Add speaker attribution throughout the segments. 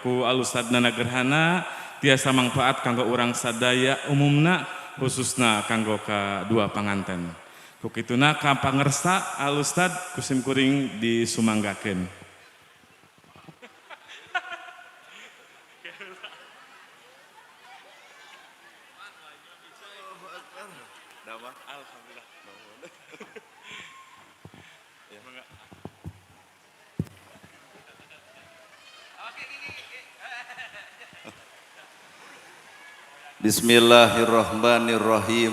Speaker 1: Ku al Ustad Nana Gerhana tiasa mangfaat kanggo urang sadaya umumna khususna kanggo kadua panganten. Ku kituna ka pangersa al Ustad ku simkuring disumanggakeun.
Speaker 2: Bismillahirrahmanirrahim.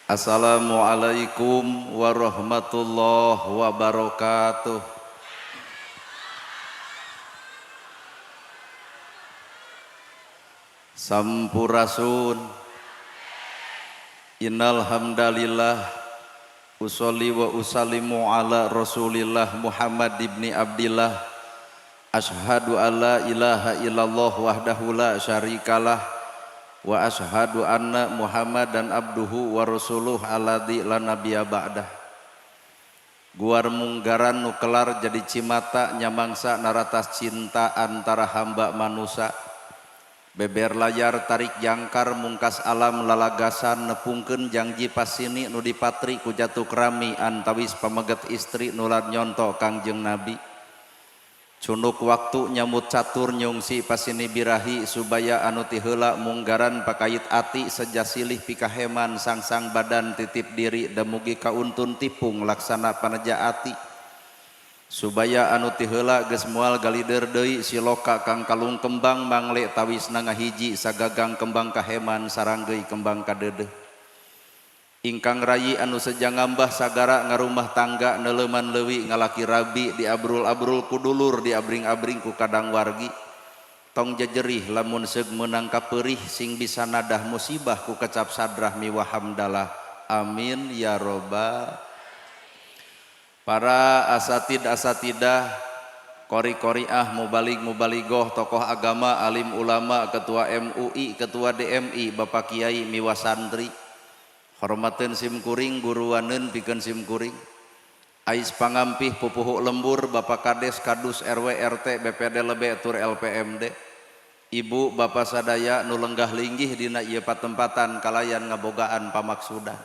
Speaker 2: Assalamualaikum warahmatullahi wabarakatuh. Sampurasun. Innal hamdalillah usolli wa usallimu ala Rasulillah Muhammad ibni Abdillah. Ashhadu alla ilaha illallah wahdahu la syarikalah wa ashhadu anna Muhammadan abduhu wa rasuluh alladzi la nabiyya ba'dah. Guar munggaran nu kelar jadi cimata nyamangsa naratas cinta antara hamba manusa. Beber layar tarik jangkar mungkas alam lalagasan nepungkeun jangji pasini nu dipatri ku jatuh kerami antawis pameget istri nular nyonto Kangjeng Nabi. Cunuk waktu nyamut catur nyungsi pasini birahi subaya anu ti heula munggaran pakait ati sejasilih pikaheman sangsang badan titip diri damugi kauntun tipung laksana paneja ati. Subaya anu ti heula geus moal galider deui siloka kang kalung kembang mangle tawisna ngahiji sagagang kembang kaheman saranggeuy kembang kadeudeuh. Ingkang rayi anu seja ngambah sagara ngarumah tangga neuleman leuwi ngalaki rabi diabrul-abrul ku dulur diabring-abring ku kadang wargi. Tong jejerih lamun seug meunang kapeurih sing bisa nadah musibah ku kecap sadrah miwah hamdalah. Amin ya robbal. Para asatid asatidah, kori-koriah, mubalig mubaligoh, tokoh agama, alim ulama, ketua MUI, ketua DMI, bapak kiai miwah santri. Hormateun simkuring, guruaneun pikeun simkuring. Ais pangampih pupuhu lembur, bapak kades, kadus, RW, RT, BPD lebe tur LPMD. Ibu bapak sadaya nu lenggah linggih dina ieu patempatan kalayan ngabogaan pamaksudan.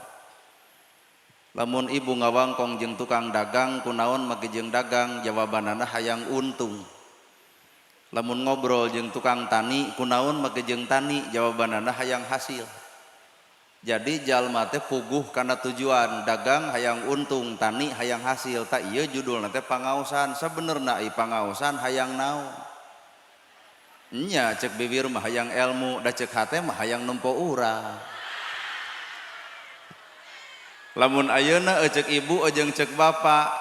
Speaker 2: Lamun ibu ngawangkong jeung tukang dagang kunaon make jeung dagang jawabanana hayang untung. Lamun ngobrol jeung tukang tani kunaon make jeung tani jawabanana hayang hasil. Jadi jalma teh puguh kana tujuan dagang hayang untung tani hayang hasil. Tak ieu judulna teh pangaosan. Sabenerna ieu pangaosan hayang naon? Nya cek bibir mah hayang ilmu, da cek hate mah hayang nempo urang. Lamun ayeuna cek ibu jeung cek bapak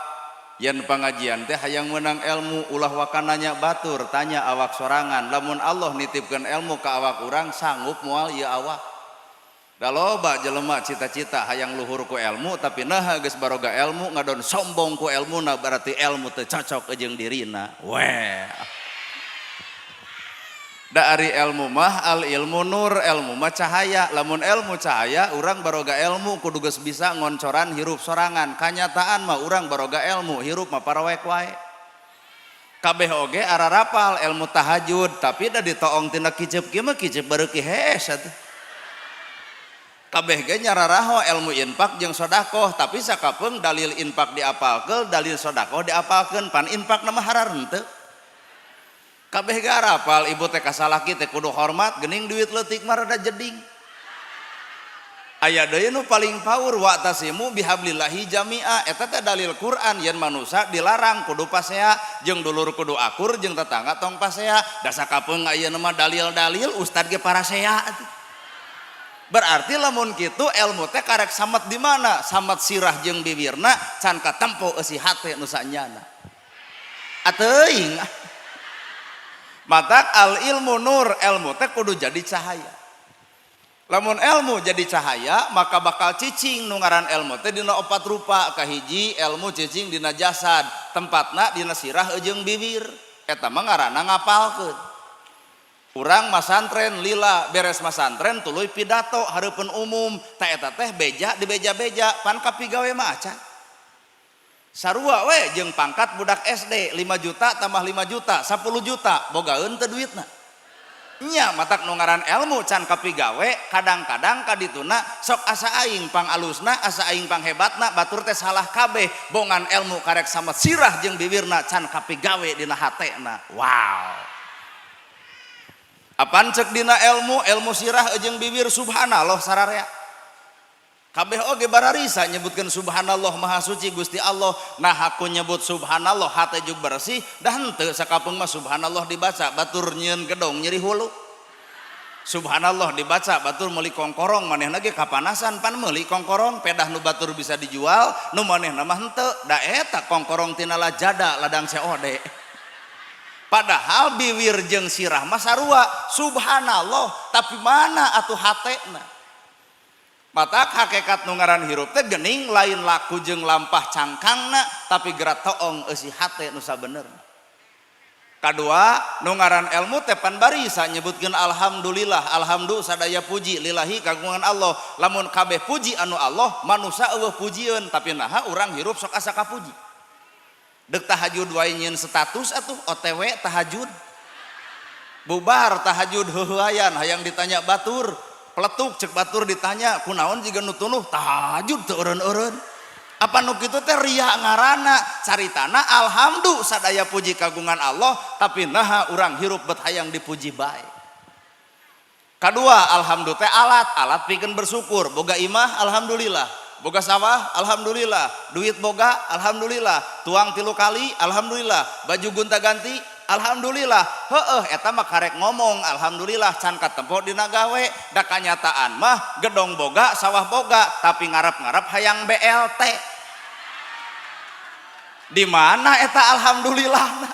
Speaker 2: yen pangajian teh hayang meunang ilmu ulah wakananya batur tanya awak sorangan. Lamun Allah nitipkeun ilmu ka awak urang sanggup moal ieu awak. Da loba jelema cita-cita hayang luhur ku ilmu tapi naha geus baroga ilmu ngadon sombong ku ilmuna berarti ilmu teu cocok jeung dirina. Weh. Da ari ilmu mah al ilmu nur, ilmu mah cahaya. Lamun ilmu cahaya urang baroga ilmu kudu geus bisa ngoncoran hirup sorangan. Kanyataan mah urang baroga ilmu hirup mah parawek wae. Kabeh oge ararapal ilmu tahajud tapi da ditoong tina kicep kieu mah kicep bareuki hees atuh. Kabeh ge nyararaho ilmu infak jeung sodakoh tapi sakapeung dalil infak diapalkeun dalil sodakoh diapalkeun pan infak na mah hararenteu. Kabeh ge arapal ibu teh kasalaki teh kudu hormat geuning duit leutik mah rada jeding. Aya deui nu paling paur wa'tasimu bihablillahi jami'a eta teh dalil Quran yen manusa dilarang kudu pasea jeung dulur kudu akur jeung tetangga tong pasea. Da sakapeung ayeuna mah dalil-dalil ustad ge parasea atuh. Berarti lamun kitu ilmu teh karek samet di mana? Samet sirah jeung bibirna can katempo eusi hate nu sanyana. Ateuing. Matak al ilmu nur, ilmu teh kudu jadi cahaya. Lamun ilmu jadi cahaya maka bakal cicing nu ngaran ilmu teh dina opat rupa. Kahiji ilmu cicing dina jasad, tempatna dina sirah jeung bibir. Eta mah ngaranna ngapalkeun. Urang masantren lila beres masantren tuluy pidato hareupeun umum ta eta teh beja dibeja-beja pan kapigawe mah acan. Sarua we jeung pangkat budak SD, 5 juta tambah 5 juta 10 juta, bogaeun teu duitna? Nya matak nu ngaran ilmu can kapigawe kadang-kadang kadituna sok asa aing pangalusna, asa aing panghebatna, batur teh salah kabeh. Bongan ilmu karek sama sirah jeung bibirna, can kapigawe dina hatena. Wow, apaan cek dina ilmu, ilmu sirah jeung bibir subhanallah sararea kabeh oge bararisa nyebutkeun subhanallah, maha suci Gusti Allah. Nah, aku nyebut subhanallah hate jug bersih dah henteu. Sakapeung mah subhanallah dibaca, batur nyieun gedong nyeri hulu. Subhanallah dibaca, batur meuli kongkorong, manehna ge kapanasan. Pan meuli kongkorong pedah nu batur bisa dijual, nu manehna mah henteu, da eta kongkorong tina lajada ladang COD. Padahal biwir jeung sirah mah sarua subhanallah, tapi mana atuh hatena? Matak hakikat nu ngaran hirup teh gening lain laku jeung lampah cangkangna, tapi gerak toong eusi hate nu sabenerna. Kadua, nu ngaran ilmu teh pan barisa nyebutkeun alhamdulillah, alhamdulillah sadaya puji lillahi kagungan Allah. Lamun kabeh puji anu Allah, manusa eueuh pujieun, tapi naha urang hirup sok asa kapuji? Dek tahajud wae nyieun status atuh, OTW tahajud. Bubar tahajud heuheuayan hayang ditanya batur, peletuk cek batur ditanya kunaon jiga nu tunuh tahajud teu eureun-eureun. Apa nu kitu teh ria ngaranna? Caritana alhamdulillah sadaya puji kagungan Allah, tapi naha urang hirup bet hayang dipuji bae? Kadua, alhamdulillah teh alat alat pikeun bersyukur. Boga imah alhamdulillah, boga sawah alhamdulillah, duit boga alhamdulillah, tuang 3 kali alhamdulillah, baju gonta ganti alhamdulillah. Heeh, eta mah karek ngomong alhamdulillah can katempo dina gawe. Da kanyataan mah gedong boga, sawah boga, tapi ngarep-ngarep hayang BLT. Di mana eta alhamdulillah?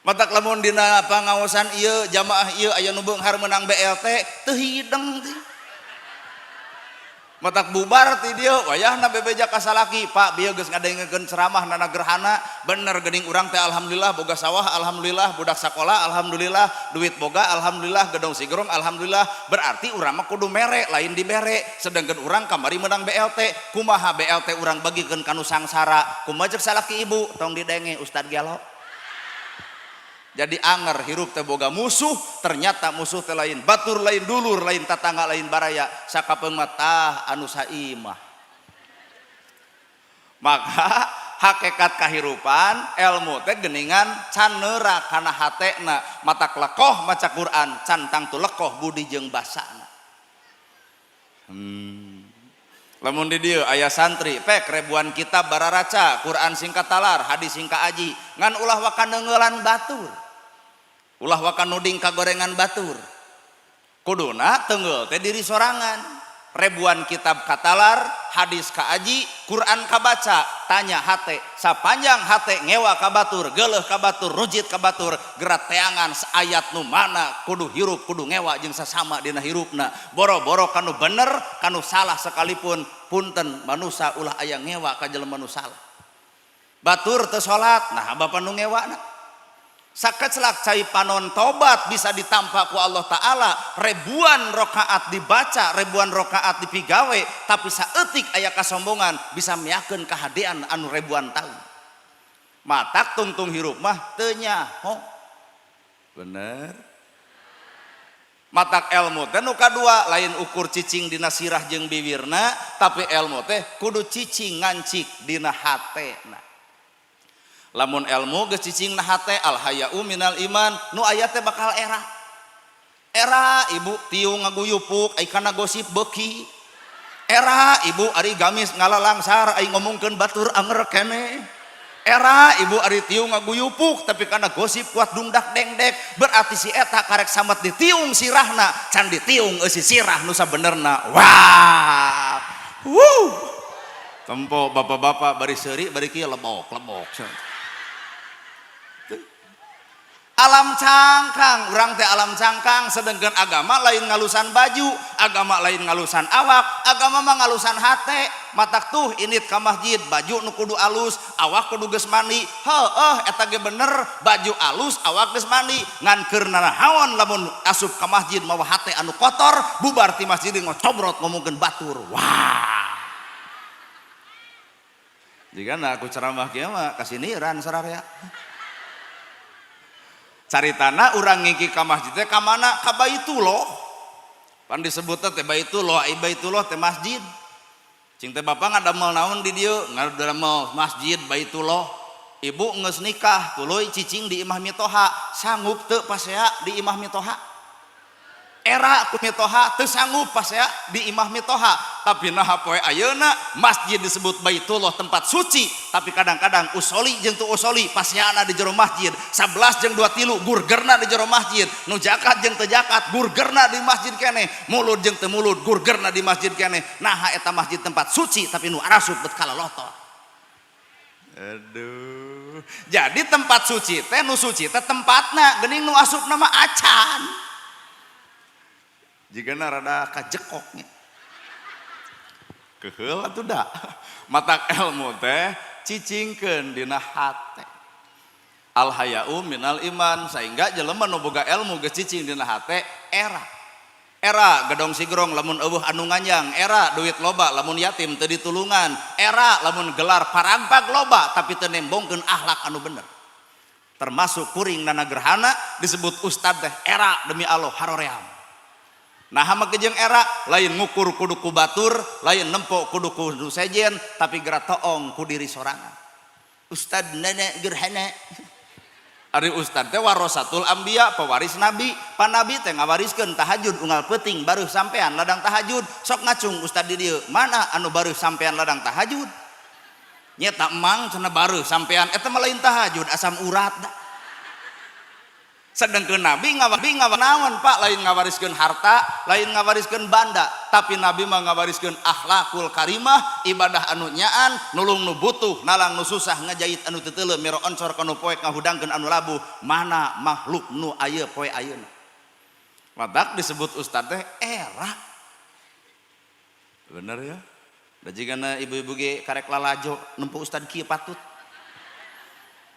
Speaker 2: Matak lamun dina pangaosan ieu jamaah ieu aya nu beunghar menang BLT, teu hideng teh. Matak bubar ti dieu wayahna bebeja ka salaki, "Pak, bieu geus ngadengekeun ceramah nana gerhana, bener geuning urang teh alhamdulillah boga sawah, alhamdulillah budak sakola, alhamdulillah duit boga, alhamdulillah gedong sigerong, alhamdulillah. Berarti urang mah kudu mere, lain dibere. Sedangkan urang kamari menang BLT, kumaha BLT urang bagikeun ka nu sangsara?" Kumaha cek salaki ibu? "Tong didenge, Ustad gelo." Jadi anger hirup teh boga musuh, ternyata musuh teh lain batur, lain dulur, lain tatangga, lain baraya, sakapeung mah tah anu saimah. Maka hakikat kahirupan ilmu teh geningan can neura kana hatena. Matak lekoh maca Quran can tangtu lekoh budi jeung basana. Lamun di dieu aya santri pek ribuan kitab bararaca, Quran sing katalar, hadis sing kaaji, ngan ulah waka neungeulan batur, ulah waka nuding kagorengan batur. Kuduna teunggeul teh diri sorangan. Ribuan kitab katalar, hadis kaaji, Quran kabaca, tanya hate. Sapanjang hate ngewa ka batur, geuleuh ka batur, rujit ka batur, gerat teangan ayat nu mana kudu hirup, kudu ngewa jeung sasama dina hirupna. Boro-boro kanu bener, kanu salah sekalipun, punten, manusa ulah aya ngewa ka jelema nu salah. Batur teu salat, nah bapa nu ngewana? Sakeclak cai panon tobat bisa ditampa ku Allah Ta'ala. Ribuan rokaat dibaca, ribuan rokaat dipigawe, tapi saeutik aya kasombongan bisa miakeun kahadean anu ribuan tahun. Matak tungtung hirup mah teu nyaho bener. Matak ilmu teh nu kadua lain ukur cicing dina sirah jeung bibirna, tapi ilmu teh kudu cicing ngancik dina hatena. Lamun ilmu geus cicing na hate, al haya'u minal iman, nu aya teh bakal era era. Ibu tiung ngaguyupuk ai kana gosip beuki. Era ibu ari gamis ngalalangsar ai ngomongkeun batur anger kene. Era ibu ari tiung ngaguyupuk tapi kana gosip kuat dungdak dengdek. Berarti si eta karek samet ditiung sirahna, can ditiung eusi sirah nu sabenerna. Wah, wuh, tempo bapak-bapak bari seuri bari kieu lebok lebok. Alam cangkang urang teh, alam cangkang. Sedangkan agama lain ngalusan baju, agama lain ngalusan awak, agama mah ngalusan hate. Matak tuh init ka masjid baju nu kudu alus, awak kudu geus mandi. Heueuh, eta ge bener, baju alus, awak geus mandi, ngan keur nanahaon lamun asup ka masjid mawa hate anu kotor, bubar ti masjid ngocobrot ngomongkeun batur? Wah. Jika aku ceramah kieu mah kasiniran sararea. Caritana urang ngingki ka masjid teh ka mana? Ka Baitullah. Pan disebutna teh Baitullah, ai Baitullah teh masjid. Cing teh bapak ngadamel naon di dieu? Ngadamel masjid Baitullah. Ibu geus nikah, tuluy cicing di imah mitoha, sanggup teu pasea di imah mitoha? Era ku mitoha teu sanggup pasea di imah mitoha. Tapi nah poe ayeuna masjid disebut Baitullah, tempat suci, tapi kadang-kadang usoli jeung teu usoli paseana di jero masjid, 11 jeung 23 gurgerna di jero masjid, nu zakat jeung teu zakat gurgerna di masjid keneh, mulud jeung teu mulud gurgerna di masjid keneh. Naha eta masjid tempat suci tapi nu arasup bet kalalotor? Aduh, jadi tempat suci teh nu suci teh tempatna, geuning nu asup nama acan. Jigana rada kajekoknya keheul atuh da. Matak ilmu teh cicingkeun dina hate. Al haya'u minal iman, sehingga jelema nu boga ilmu geus cicing dina hate era. Era gedong sigrong lamun eueuh anu nganjang, era duit loba lamun yatim teu ditulungan, era lamun gelar paragpag loba tapi teu nembongkeun akhlak anu bener. Termasuk kuring Nana Gerhana disebut ustad teh era, demi Allah haroream. Nah, make jeung era lain ngukur kudu ku batur, lain nempo kudu kudu sejen, tapi geura toong ku diri sorangan. Ustad Nana Gerhana. Ari ustad teh warasatul anbiya, pewaris nabi. Pan nabi teh ngawariskeun tahajud unggal peuting baru sampean ladang tahajud. Sok ngacung ustad di dieu, mana anu baru sampean ladang tahajud? Nyeta emang cenah baru sampean eta mah lain tahajud, asam urat dah. Sedangkan Nabi ngawa naon Pak, lain ngawariskeun harta, lain ngawariskeun banda, tapi Nabi mah ngawariskeun akhlakul karimah, ibadah anu nyaan, nulung nu butuh, nalang nu susah, ngajait anu teu teuleuh, miro oncor ka nu poek, ngahudangkeun anu labuh. Mana makhluk nu aya poe ayeuna? Matak disebut ustad teh era. Bener ya? Da jigana ibu-ibu ge karek lalajo nempo ustad kieu patut.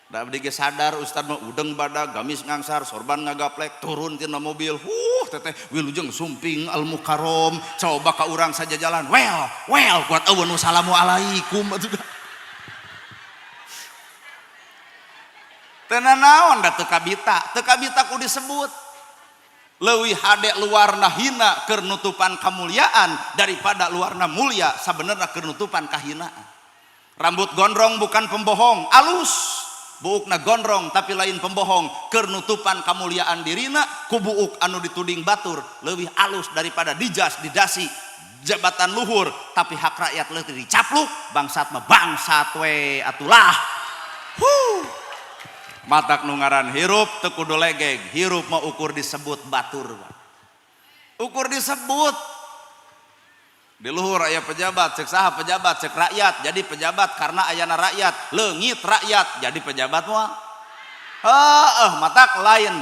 Speaker 2: Da abdi ge sadar ustad mah udeng badag, gamis ngangsar, sorban ngagaplek, turun tina mobil. Huh, teteh wilujeng sumping al mukarrom, coba ka urang saja jalan. Well, well, kuat eueun wassalamualaikum atuh. Teu naon da teu kabita, teu kabita ku disebut. Leuwih hade luarna hina keur nutupan kamuliaan daripada luarna mulia sabenerna keur nutupan kahinaan. Rambut gondrong bukan pembohong, alus. Buukna gondrong tapi lain pembohong, keur nutupan kamuliaan dirina ku buuk anu dituding batur leuwih alus daripada dijas didasi jabatan luhur tapi hak rakyat leuwih dicapluk. Bangsat mah bangsat we atulah. Huh. Matak nu ngaran hirup teu kudu legeg, hirup mah ukur disebut batur, ukur disebut. Di luhur aya pejabat, cek saha pejabat, cek rakyat, jadi pejabat karena ayana rakyat, leungit rakyat jadi pejabat moal. Heeh, matak lain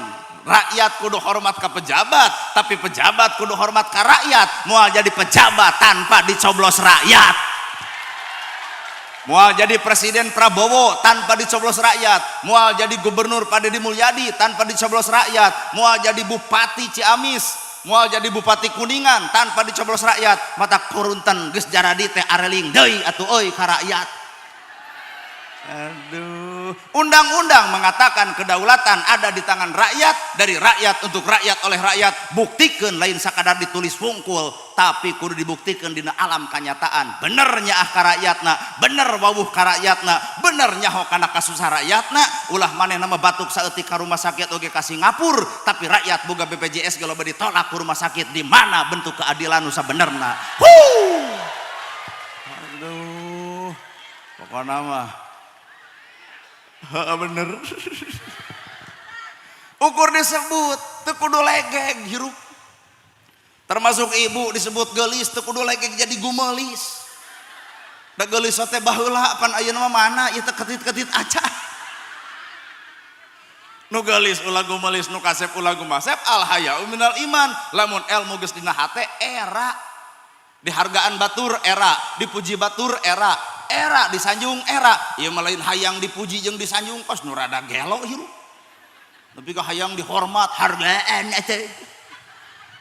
Speaker 2: rakyat kudu hormat ka pejabat, tapi pejabat kudu hormat ka rakyat. Moal jadi pejabat tanpa dicoblos rakyat. Moal jadi Presiden Prabowo tanpa dicoblos rakyat, moal jadi Gubernur Pak Dedi Mulyadi tanpa dicoblos rakyat, moal jadi Bupati Ciamis, moal jadi Bupati Kuningan tanpa dicoblos rakyat. Mata kurunten geus jaradi teh areling deui atuh euy ka rakyat. Aduh, undang-undang mengatakan kedaulatan ada di tangan rakyat, dari rakyat untuk rakyat oleh rakyat. Buktikan lain sakadar ditulis wungkul, tapi kudu dibuktikan dina alam kenyataan. Bener nyaah ka rakyatna, bener wawuh ka rakyatna, bener nyaho kana kasusah rakyatna. Ulah maneh nama batuk saeutik ka rumah sakit oge ka Singapura, tapi rakyat boga BPJS ge loba ditolak ku rumah sakit. Di mana bentuk keadilan nu sabenerna? Huh. Aduh, pokokna mah bener. Ukur disebut teu kudu legeg hirup. Termasuk ibu disebut gelis teu kudu legeg jadi gumelis. Da geulis teh baheula, pan ayeuna mah mana ieu teh ketit-ketit aca. Nu geulis ulah gumelis, nu kasep ulah gumasep. Al haya'u minal iman. Lamun ilmu geus dina hate era. Dihargaan batur era, dipuji batur era, era disanjung era. Ieu mah lain hayang dipuji jeung disanjung, kos nu rada gelo hirup. Tapi ka hayang dihormat, hargaan eta.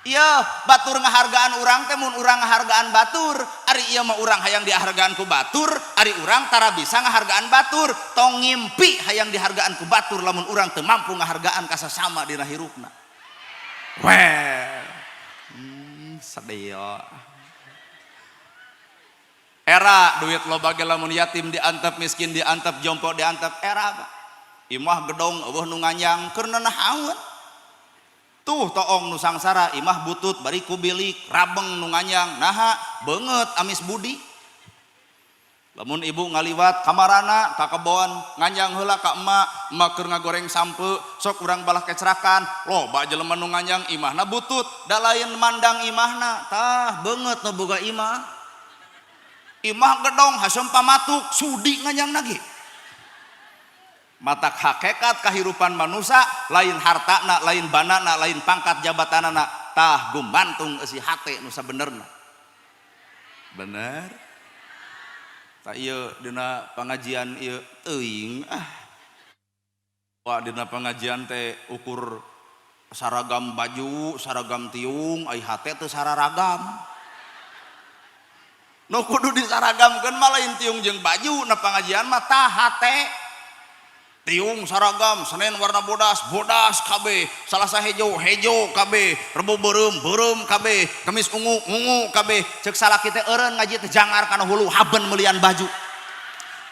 Speaker 2: Iya, batur ngahargaan urang teh mun urang ngahargaan batur. Ari ieu mah urang hayang dihargaan ku batur, ari urang tara bisa ngahargaan batur. Tong ngimpi hayang dihargaan ku batur lamun urang teu mampu ngahargaan ka sasama dina hirupna. Weh. Sedih. Era duit loba ge lamun yatim diantep, miskin diantep, jompo diantep, era Pak. Imah gedong eueuh nu nganjang keur nanahaun. Tuh toong nu sangsara imah butut bari ku bilik rabeng nu nganjang naha beungeut amis budi. Lamun ibu ngaliwat kamarana ka kebon nganjang heula ka emak, emak keur ngagoreng sampe sok urang balah kecerakan loba jelema nu nganjang imahna butut da lain mandang imahna tah beungeut nu boga imah. Imah gedong hasem pamatuk sudi nganjang lagi. Matak hakikat kehidupan manusia lain hartana, lain banana, lain pangkat jabatanana, tah gumantung eusi hate nu sabenerna. Bener? Tak ieu dina pengajian ieu teuing ah. Wah dina pengajian teh ukur saragam baju, saragam tiung, ai hate teu sararagam. Nu kudu disaragamkeun mah lain tiung jeung baju, na pengajian mah tah hate. Tiung saragam, Senin warna bodas, bodas kabeh, Salasa hejo, hejo kabeh, Rebo beureum, beureum kabeh, Kamis ungu, ungu kabeh. Ceuk salaki teh eureun ngaji teh jangar kana hulu haben meulian baju.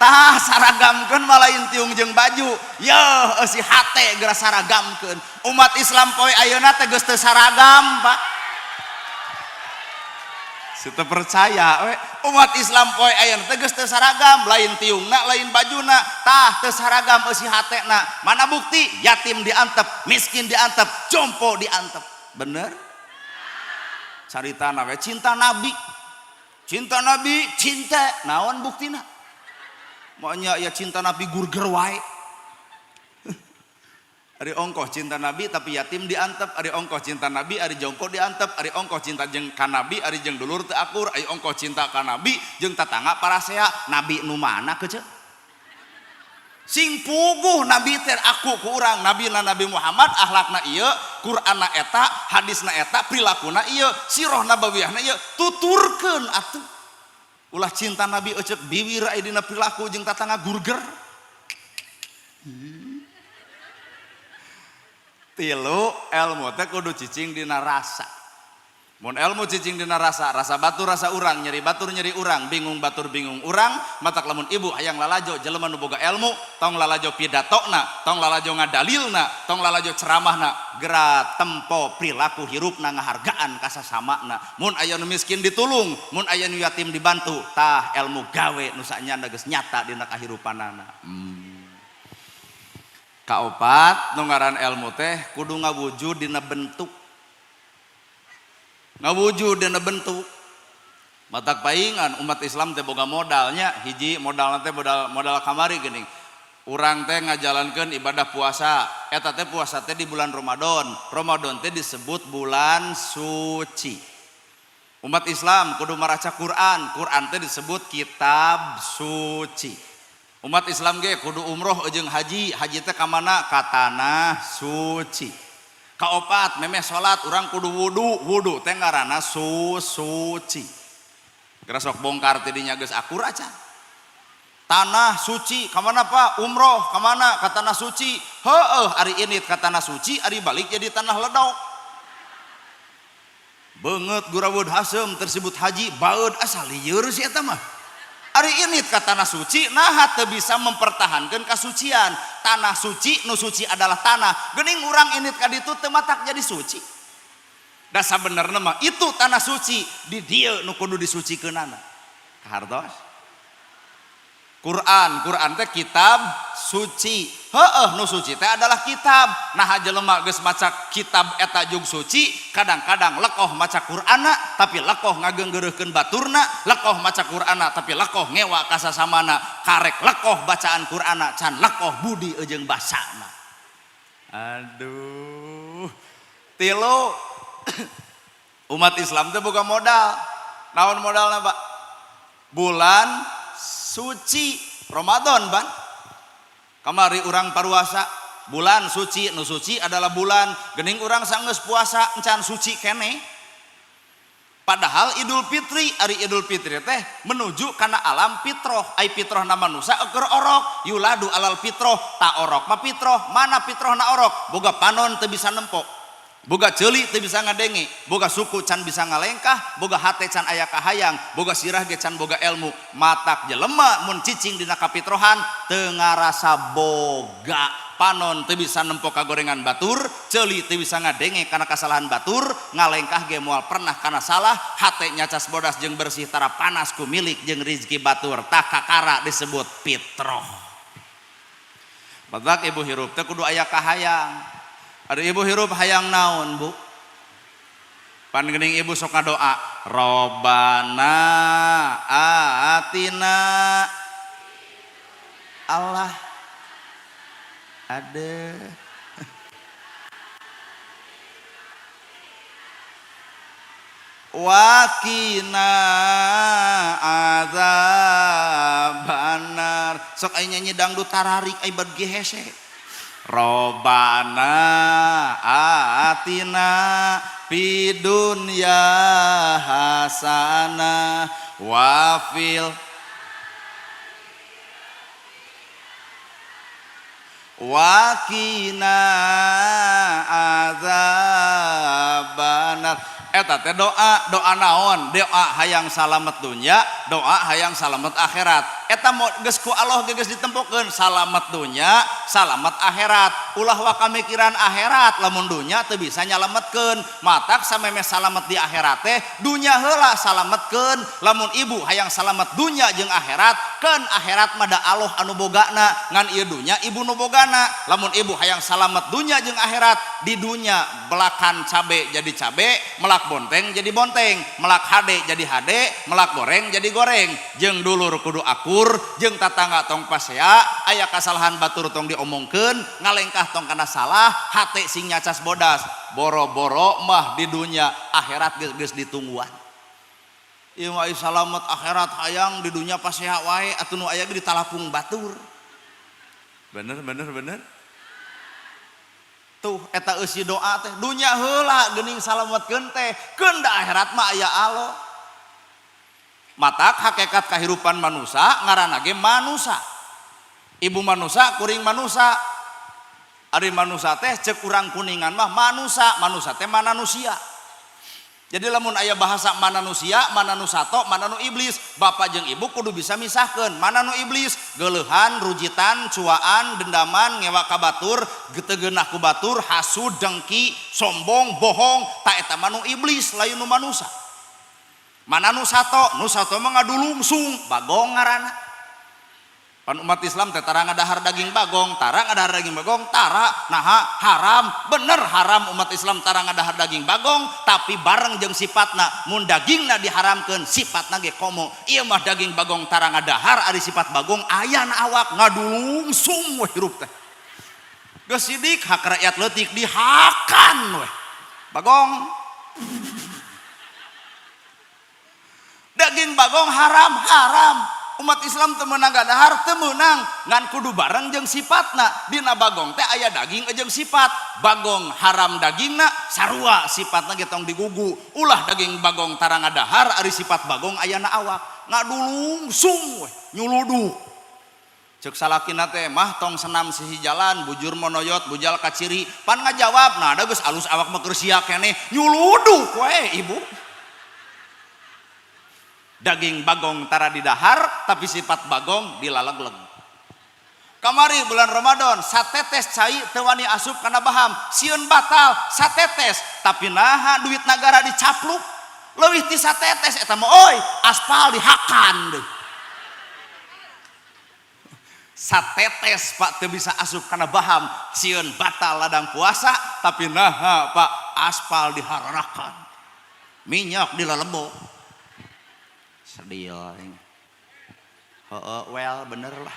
Speaker 2: Tah saragamkeun mah lain tiung jeung baju, yeuh eusi hate geura saragamkeun. Umat Islam poe ayeuna teh geus teu saragam, Pak. Teu percaya we. Umat Islam poe ayeuna teh geus teu saragam, lain tiungna, lain bajuna, tah teu saragam eusi hatena. Mana bukti? Yatim diantep, miskin diantep, jompo diantep. Bener? Caritana we cinta Nabi. Cinta Nabi, cinta. Naon buktina? Makanya ya cinta Nabi gurger wae. Ari ongkoh cinta Nabi tapi yatim diantep, ari ongkoh cinta Nabi, ari jompo diantep, ari ongkoh cinta jeung ka Nabi, ari jeung dulur teu akur, ari ongkoh cinta ka Nabi jeung tatangga parasea. Nabi nu mana kece? Sing puguh Nabi teh aku ku urang, Nabi na Nabi Muhammad akhlakna ieu, Qur'anna eta, hadisna eta, prilakuna ieu, sirah nabawiyahna ieu, tuturkeun atuh. Ulah cinta Nabi eceuk biwir aya dina perilaku jeung tatangga gurger. Tilu ilmu teh kudu cicing dina rasa. Mun ilmu cicing dina rasa, rasa batur rasa urang, nyeri batur nyeri urang, bingung batur bingung urang, matak lamun ibu hayang lalajo jelema nu boga ilmu, tong lalajo pidatona, tong lalajo ngadalilna, tong lalajo ceramahna, geura tempo perilaku hirupna ngahargaan ka sasamana. Mun aya nu miskin ditulung, mun aya nu yatim dibantu, tah ilmu gawe nu sanyana geus nyata dina kahirupanana. Kaopat nu ngaran ilmu teh kudu ngawujud dina bentuk. Ngawujud dina bentuk. Matak paingan umat Islam teh boga modalnya, hiji modalna teh modal modal kamari geuning. Urang teh ngajalankeun ibadah puasa, eta teh puasa teh di bulan Ramadan. Ramadan teh disebut bulan suci. Umat Islam kudu maraca Quran, Quran teh disebut kitab suci. Umat Islam ge kudu umroh jeung haji, haji teh ka mana? Ka tanah suci. Kaopat memeh salat urang kudu wudu, wudu teh ngaranna suci. Geura sok bongkar ti dinya geus akur acan. Tanah suci ka mana Pak? Umroh ka mana? Ka tanah suci. Heueuh ari ini ka tanah suci, ari balik jadi tanah ledok. Beungeut guraweud haseum tersebut haji baeud asa lieur si eta mah. Ari ini ka tanah suci naha teu bisa mempertahankan kasucian. Tanah suci nu suci adalah tanah. Geuning urang ini ka ditu teu matak jadi suci. Da sabenerna mah itu tanah suci di dieu nu kudu disucikeunana. Kahartos? Quran, Quran teh kitab suci. Heueuh nu suci teh adalah kitab. Nah jelema geus maca kitab eta jug suci, kadang-kadang lekoh maca Qur'anna tapi lekoh ngageunggeureuhkeun baturna, lekoh maca Qur'anna tapi lekoh ngewa ka sasamana, karek lekoh bacaan Qur'anna can lekoh budi jeung basana. Aduh. Tilu umat Islam teh boga modal. Naon modalna, Pak? Bulan suci Ramadan, ban. Kamari urang paruasa bulan suci, nu suci adalah bulan. Gening urang sanggeus puasa encan suci kene. Padahal Idul Fitri, ari Idul Fitri teh menuju kana alam fitroh. Ai fitroh na manusia keur orok, yuladu alal fitroh, ta orok mah fitroh, mana fitroh na orok? Boga panon teu bisa nempo, boga ceuli teu bisa ngadenge, boga suku can bisa ngalengkah, boga hate can aya kahayang, boga sirah ge can boga ilmu. Matak jelema mun cicing dina kafitrohan teu ngarasa boga. Panon teu bisa nempo kagorengan batur, ceuli teu bisa ngadenge kana kasalahan batur, ngalengkah ge moal pernah kana salah, hate nyacas bodas jeung bersih tara panas ku milik jeung rizki batur. Tah kakara disebut fitroh. Badak ibu hirup teh kudu aya kahayang. Ari ibu hirup hayang naon, Bu? Pan geuning ibu sok ngadoa, Robbana atina Allah ada wakina azabannar. Sok aya nyanyi dangdut tararik ai bagi hese. Robbana atina fid dunya hasanah wa fil wakina azabannar. Eta teh doa, doa naon? Doa hayang salamet dunya, doa hayang salamet akhirat. Eta mo geus ku Allah geus ditempokeun salamet dunya, salamet akhirat. Ulah waka mikiran akhirat, lamun dunya teu bisa nyalametkeun. Matak sameme salamet di akhirat teh dunya heula salametkeun. Lamun ibu hayang salamet dunya jeung akhirat, keun akhirat mah da Allah anu bogana, ngan ieu dunya ibu nu bogana. Lamun ibu hayang salamet dunya jeung akhirat, di dunya belakan cabe jadi cabe, melak bonteng jadi bonteng, melak hade jadi hade, melak goreng jadi goreng. Jeung dulur kudu akur, jeung tatangga tong pasea, aya kasalahan batur tong diomongkeun, ngalengkah tong kana salah, hate sing nyacas bodas. Boro-boro mah di dunya, akhirat geus ditungguan. Ieu mah salamet akhirat hayang di dunya pasea wae, atuh nu aya ge ditalapung batur. Bener bener bener. Tuh eta eusi doa teh dunya heula geuning salametkeun teh, keun da akhirat mah aya Allah. Matak hakikat kahirupan manusa ngaranna ge manusa. Ibu manusa kuring manusa. Ari manusa teh ceuk urang Kuningan mah manusa, manusa teh mananusia. Jadi lamun aya bahasa mananusia, mananusato, mana nu iblis, bapak jeung ibu kudu bisa misahkeun mana nu iblis, geuleuhan, rujitan, cuaan, dendaman, ngewa ka batur, teu geunah ku batur, hasud, dengki, sombong, bohong, ta eta mah nu iblis lain nu manusa. Mana nu sato? Nu sato mah ngadulungsung, bagong ngaranna. Pan umat Islam teh tara ngadahar daging bagong, tara ngadahar daging bagong, tara naha haram, bener haram umat Islam tara ngadahar daging bagong, tapi bareng jeung sifatna, mun dagingna diharamkeun sifatna ge komo. Ieu mah daging bagong tara ngadahar, ari sifat bagong aya na awak ngadulungsung we hirup teh. Geus sidik hak rakyat leutik dihakan we. Bagong. Daging bagong haram, haram. Umat Islam teu meunang gadahar, teu meunang, ngan kudu bareng jeung sifatna. Dina bagong teh aya daging jeung sifat. Bagong haram dagingna sarua sifatna ge tong digugu. Ulah daging bagong tara ngadahar ari sifat bagong ayana awak. Ngadulungsung we, nyuluduk. Ceuk salakina teh mah tong senam sisi jalan, bujur monoyot, bujal kaciri. Pan ngajawab, nah da geus alus awak mah keur sia keneh, nyuluduk we ibu. Daging bagong tara didahar tapi sifat bagong dilalegleg. Kamari bulan Ramadan satetes cai teu wani asup kana baham, sieun batal satetes, tapi naha duit nagara dicapluk leuwih ti satetes eta mah oi aspal dihakan deui. Satetes Pak teu bisa asup kana baham, sieun batal ladang puasa, tapi naha Pak aspal dihararakan, minyak dilalebok. Sedih aing. Heeh, well bener lah.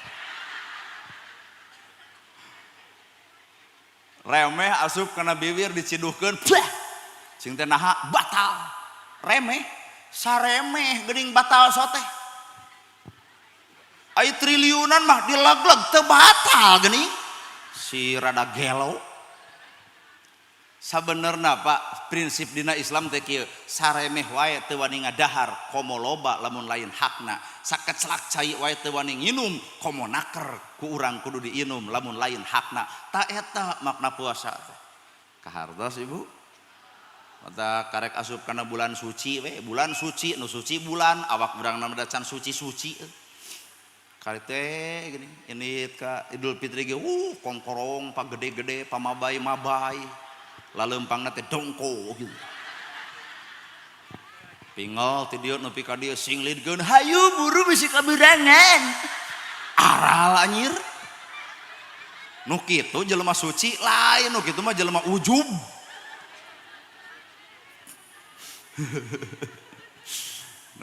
Speaker 2: Remeh asup kana bibir diciduhkeun, bleh. Cing teh naha batal. Remeh, saremeh geuning batal soteh. Ai triliunan mah dilegleg teu batal geuning. Si rada gelo. Sabenerna Pak, prinsip dina Islam teh kieu, saremeh wae teu wani ngadahar komo loba lamun lain hakna. Sakecelak cai wae teu wani nginum komo naker ku urang kudu diinum lamun lain hakna. Ta eta makna puasa teh. Kahartos Ibu? Mata karek asup kana bulan suci we, bulan suci nu suci bulan awak urang na can suci-suci. Kali teh gini, ini ka Idul Fitri ge kongkorong pagede-gede pamabay-mabay. Lalempangna teh dongko gitu. Pingol ti dieu nepi ka dieu singlidkeun hayu buru bisi kaberangan. Aral anjir. Nu kitu jelema suci lain, nu kitu mah jelema ujub.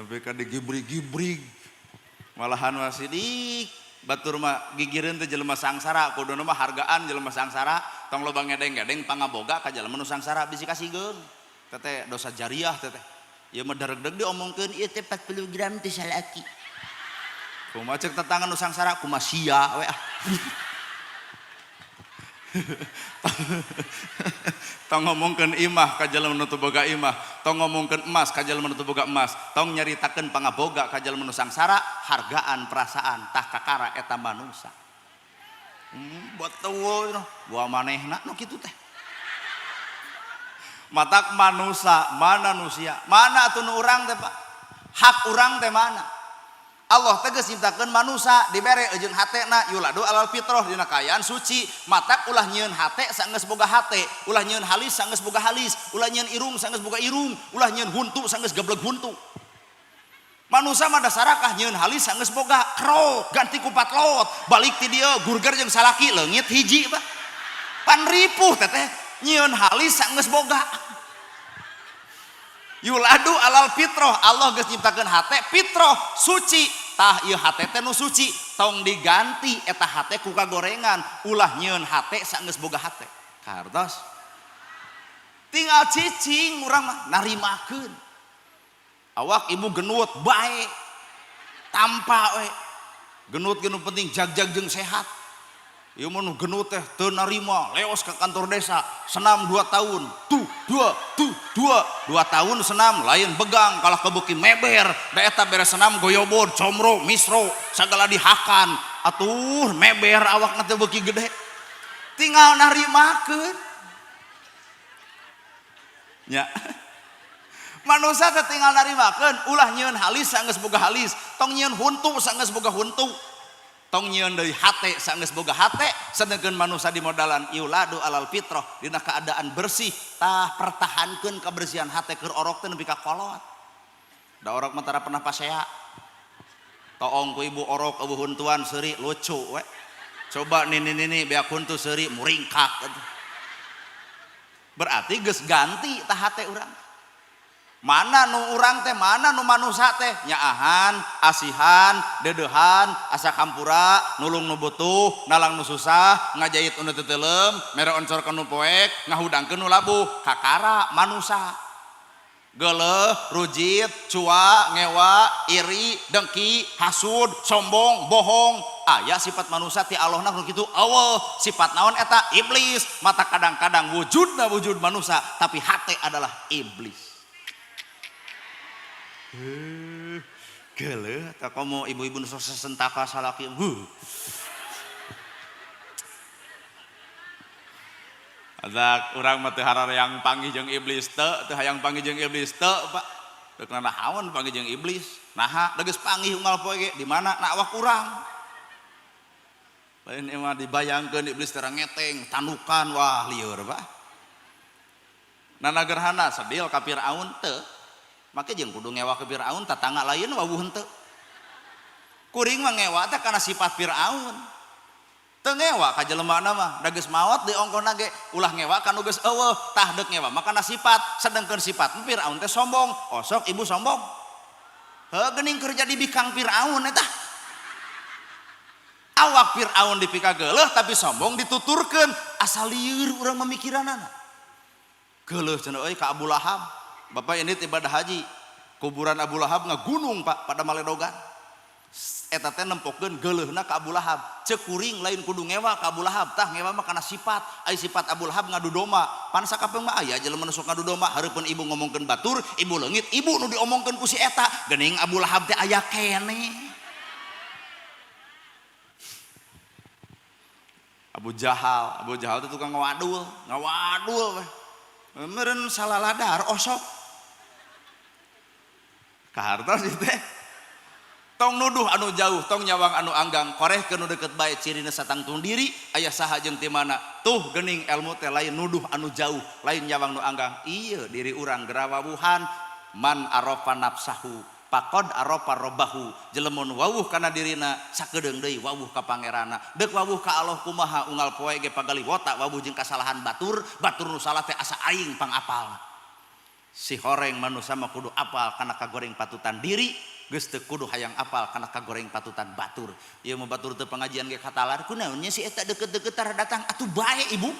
Speaker 2: Nepi ka digibrig-gibrig. Malahan masih di batur mah gigireun teh jelema sangsara, kuduna mah hargaan jelema sangsara, tong loba ngedeng-ngedeng pangaboga ka jelema nu sangsara bisi kasigeung. Teteh dosa jariah teteh. Ieu mah daregdeg diomongkeun ieu teh 40 gram teh salaki. Kumaha ceuk tetangga nu sangsara kumaha sia we ah. Tong ngomongkeun imah ka jelema nu teu boga imah, tong ngomongkeun emas ka jelema nu teu boga emas, tong nyaritakeun pangaboga ka jelema nu sangsara, hargaan perasaan tah kakara eta manusa. Betul gua manehna nu kitu teh. Matak manusa, mana manusia? Mana atuh nu urang teh Pak? Hak urang teh mana? Allah tegas nyiptakeun manusa dibere jeung hatena yuladu alal fitrah dina kaayaan suci. Matak ulah nyieun hate sanggeus boga hate, ulah nyieun halis sanggeus boga halis, ulah nyieun irung sanggeus boga irung, ulah nyieun huntu sanggeus gebleg huntu. Manusa mah dasarakah nyieun halis sanggeus boga krok ganti ku patlot, balik ti dieu gurger jeung salaki leungit hiji Pak. Pan ripuh teteh nyieun halis sanggeus boga. Yuladu alal fitrah, Allah geus nyiptakeun hate fitrah suci. Tah ieu hate teh nu suci, tong diganti eta hate ku kagorengan, ulah nyieun hate sanggeus boga hate. Kartos. Tinggal cicing urang mah narimakeun. Awak ibu genut bae. Tampa we. Genut ge nu penting jag-jag jeung sehat. Ieu mah nu genut teh teu narima, leos ke kantor desa, senam 2 tahun, tuh 2 tuh 2, 2 tahun senam lain begang kalah kebeuki meber, da eta beres senam goyobod, comro, misro, sagala dihakan, atuh meber awakna teh beuki gede. Tinggal narimakeun. Nya. Manusa teh tinggal narimakeun, ulah nyieun halis sanggeus boga halis, tong nyieun huntu sanggeus boga huntu. Tong nyieun deui hate sanggeus boga hate, sedengkeun manusa dimodalan yuladu alal fitrah dina keadaan bersih, tah pertahankeun kebersihan hate keur orok teh nepi ka kolot. Da orok mah tara pernah pasea. Toong ku ibu orok eueuh huntuan seuri lucu we. Coba nini-nini beak huntu seuri muringkak. Berarti geus ganti tah hate urang. Mana nu urang teh, mana nu manusa teh, nyaahan, asihan, dedehan, asa kampura, nulung nu butuh, nalang nu susah, ngajait nu teu teuleum, mere oncor ka nu poek, ngahudangkeun nu labuh, kakara manusa. Geuleuh, rujit, cua, ngewa, iri, dengki, hasud, sombong, bohong. Aya sifat manusa ti Allahna nu kitu, eueuh, sifat naon eta? Iblis. Mata kadang-kadang wujudna wujud manusa, tapi hate adalah iblis. Geuleuh tah komo ibu-ibu nu sesentaka salaki. Adak urang mah teu harareyang panggih jeung iblis teu, teu hayang panggih jeung iblis teu, Pak. Deuk nanahaon panggih jeung iblis. Naha da geus panggih unggal poe ge di mana na awak urang. Lain ieu mah dibayangkeun iblis teh ngeteng, tandukan, wah lieur, Pak. Nana gerhana sedil ka Firaun teu. Make jeung kudu ngewa ke Firaun tatangga lain wawuh henteu. Kuring mah ngewa teh kana sifat Firaun. Teu ngewa ka jelemana mah, da geus maot di ongkona ge ulah ngewa ka nu geus eueuh, tah deuk ngewa mah kana sifat, sedengkeun sifat Firaun teh sombong. Osok ibu sombong. Heuh geuning keur jadi bikang Firaun eta. Awak Firaun dipikageuleuh tapi sombong dituturkeun, asa lieur urang mamikiranana. Geuleuh cenah euy ka Abu Lahab. Bapak ini ibadah haji, kuburan Abu Lahab ngagunung Pak pada maledogan. Eta teh nempokeun geuleuhna ka Abu Lahab. Ceuk kuring lain kudu ngewa ka Abu Lahab, tah ngewa mah kana sifat. Ai sifat Abu Lahab ngadu domba. Pan sakapeung mah aya jelema nu sok ngadu domba, hareupeun ibu ngomongkeun batur, ibu leungit, ibu nu diomongkeun ku si eta. Geuning Abu Lahab teh aya keneh. Abu Jahal teh tukang ngawadul, ngawadul weh. Meureun salaladar osok. Kahartos ieu teh. Tong nuduh anu jauh, tong nyawang anu anggang, koreh ke nu deket bae cirina satangtung diri, aya saha jeung ti mana. Tuh geuning ilmu teh lain nuduh anu jauh, lain nyawang nu anggang. Ieu diri urang gerawawuhan man arafa nafsahu faqad arafa rabbahu. Jelema nu wawuh kana dirina sakedeung deui wawuh ka pangeranna. Deuk wawuh ka Allah kumaha unggal poe ge pagaliwota wawuh jeung kasalahan batur, batur nu salah teh asa aing pangapalna. Si horeng manusia mah kudu apal kana kagoreng patutan diri, geus teu kudu hayang apal kana kagoreng patutan batur. Ieu mah batur teu pengajian ge katalar, kunaon nya si eta deukeut-deukeut tara datang atuh bae ibu.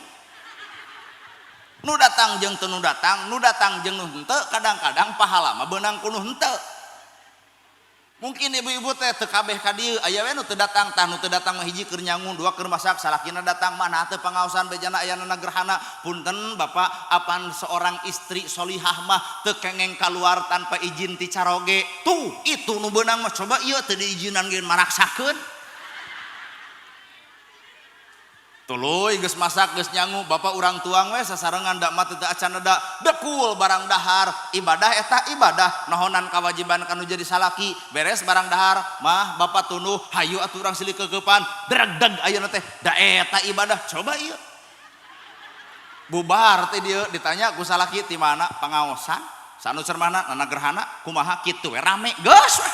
Speaker 2: Nu datang jeung teu nu datang, nu datang jeung nu henteu, kadang-kadang pahala mah beunang ku nu henteu. Mungkin ibu-ibu teh teu kabeh ka dieu, aya we nu teu datang, tah nu teu datang mah hiji keur nyangun, dua keur masak, salakina datang mana teu pangaosan bejana ayana gerhana. Punten bapak, apan seorang istri solihah mah teu kengeng kaluar tanpa izin ti caroge. Tuh, itu nu beunang mah coba ieu teu diizinan ge maraksakeun. Tuluy geus masak geus nyangu, bapak urang tuang we sasarengan dak mah teu acan da dekul barang dahar, ibadah eta ibadah nohonan kewajiban kanu jadi salaki, beres barang dahar mah bapak tunduh hayu atuh urang silih keukeupan dregdeg ayeuna teh da eta ibadah coba ieu. Bubar teh dieu ditanya ku salaki ti mana pangaosan sanu cermana nana gerhana kumaha kitu we rame geus we.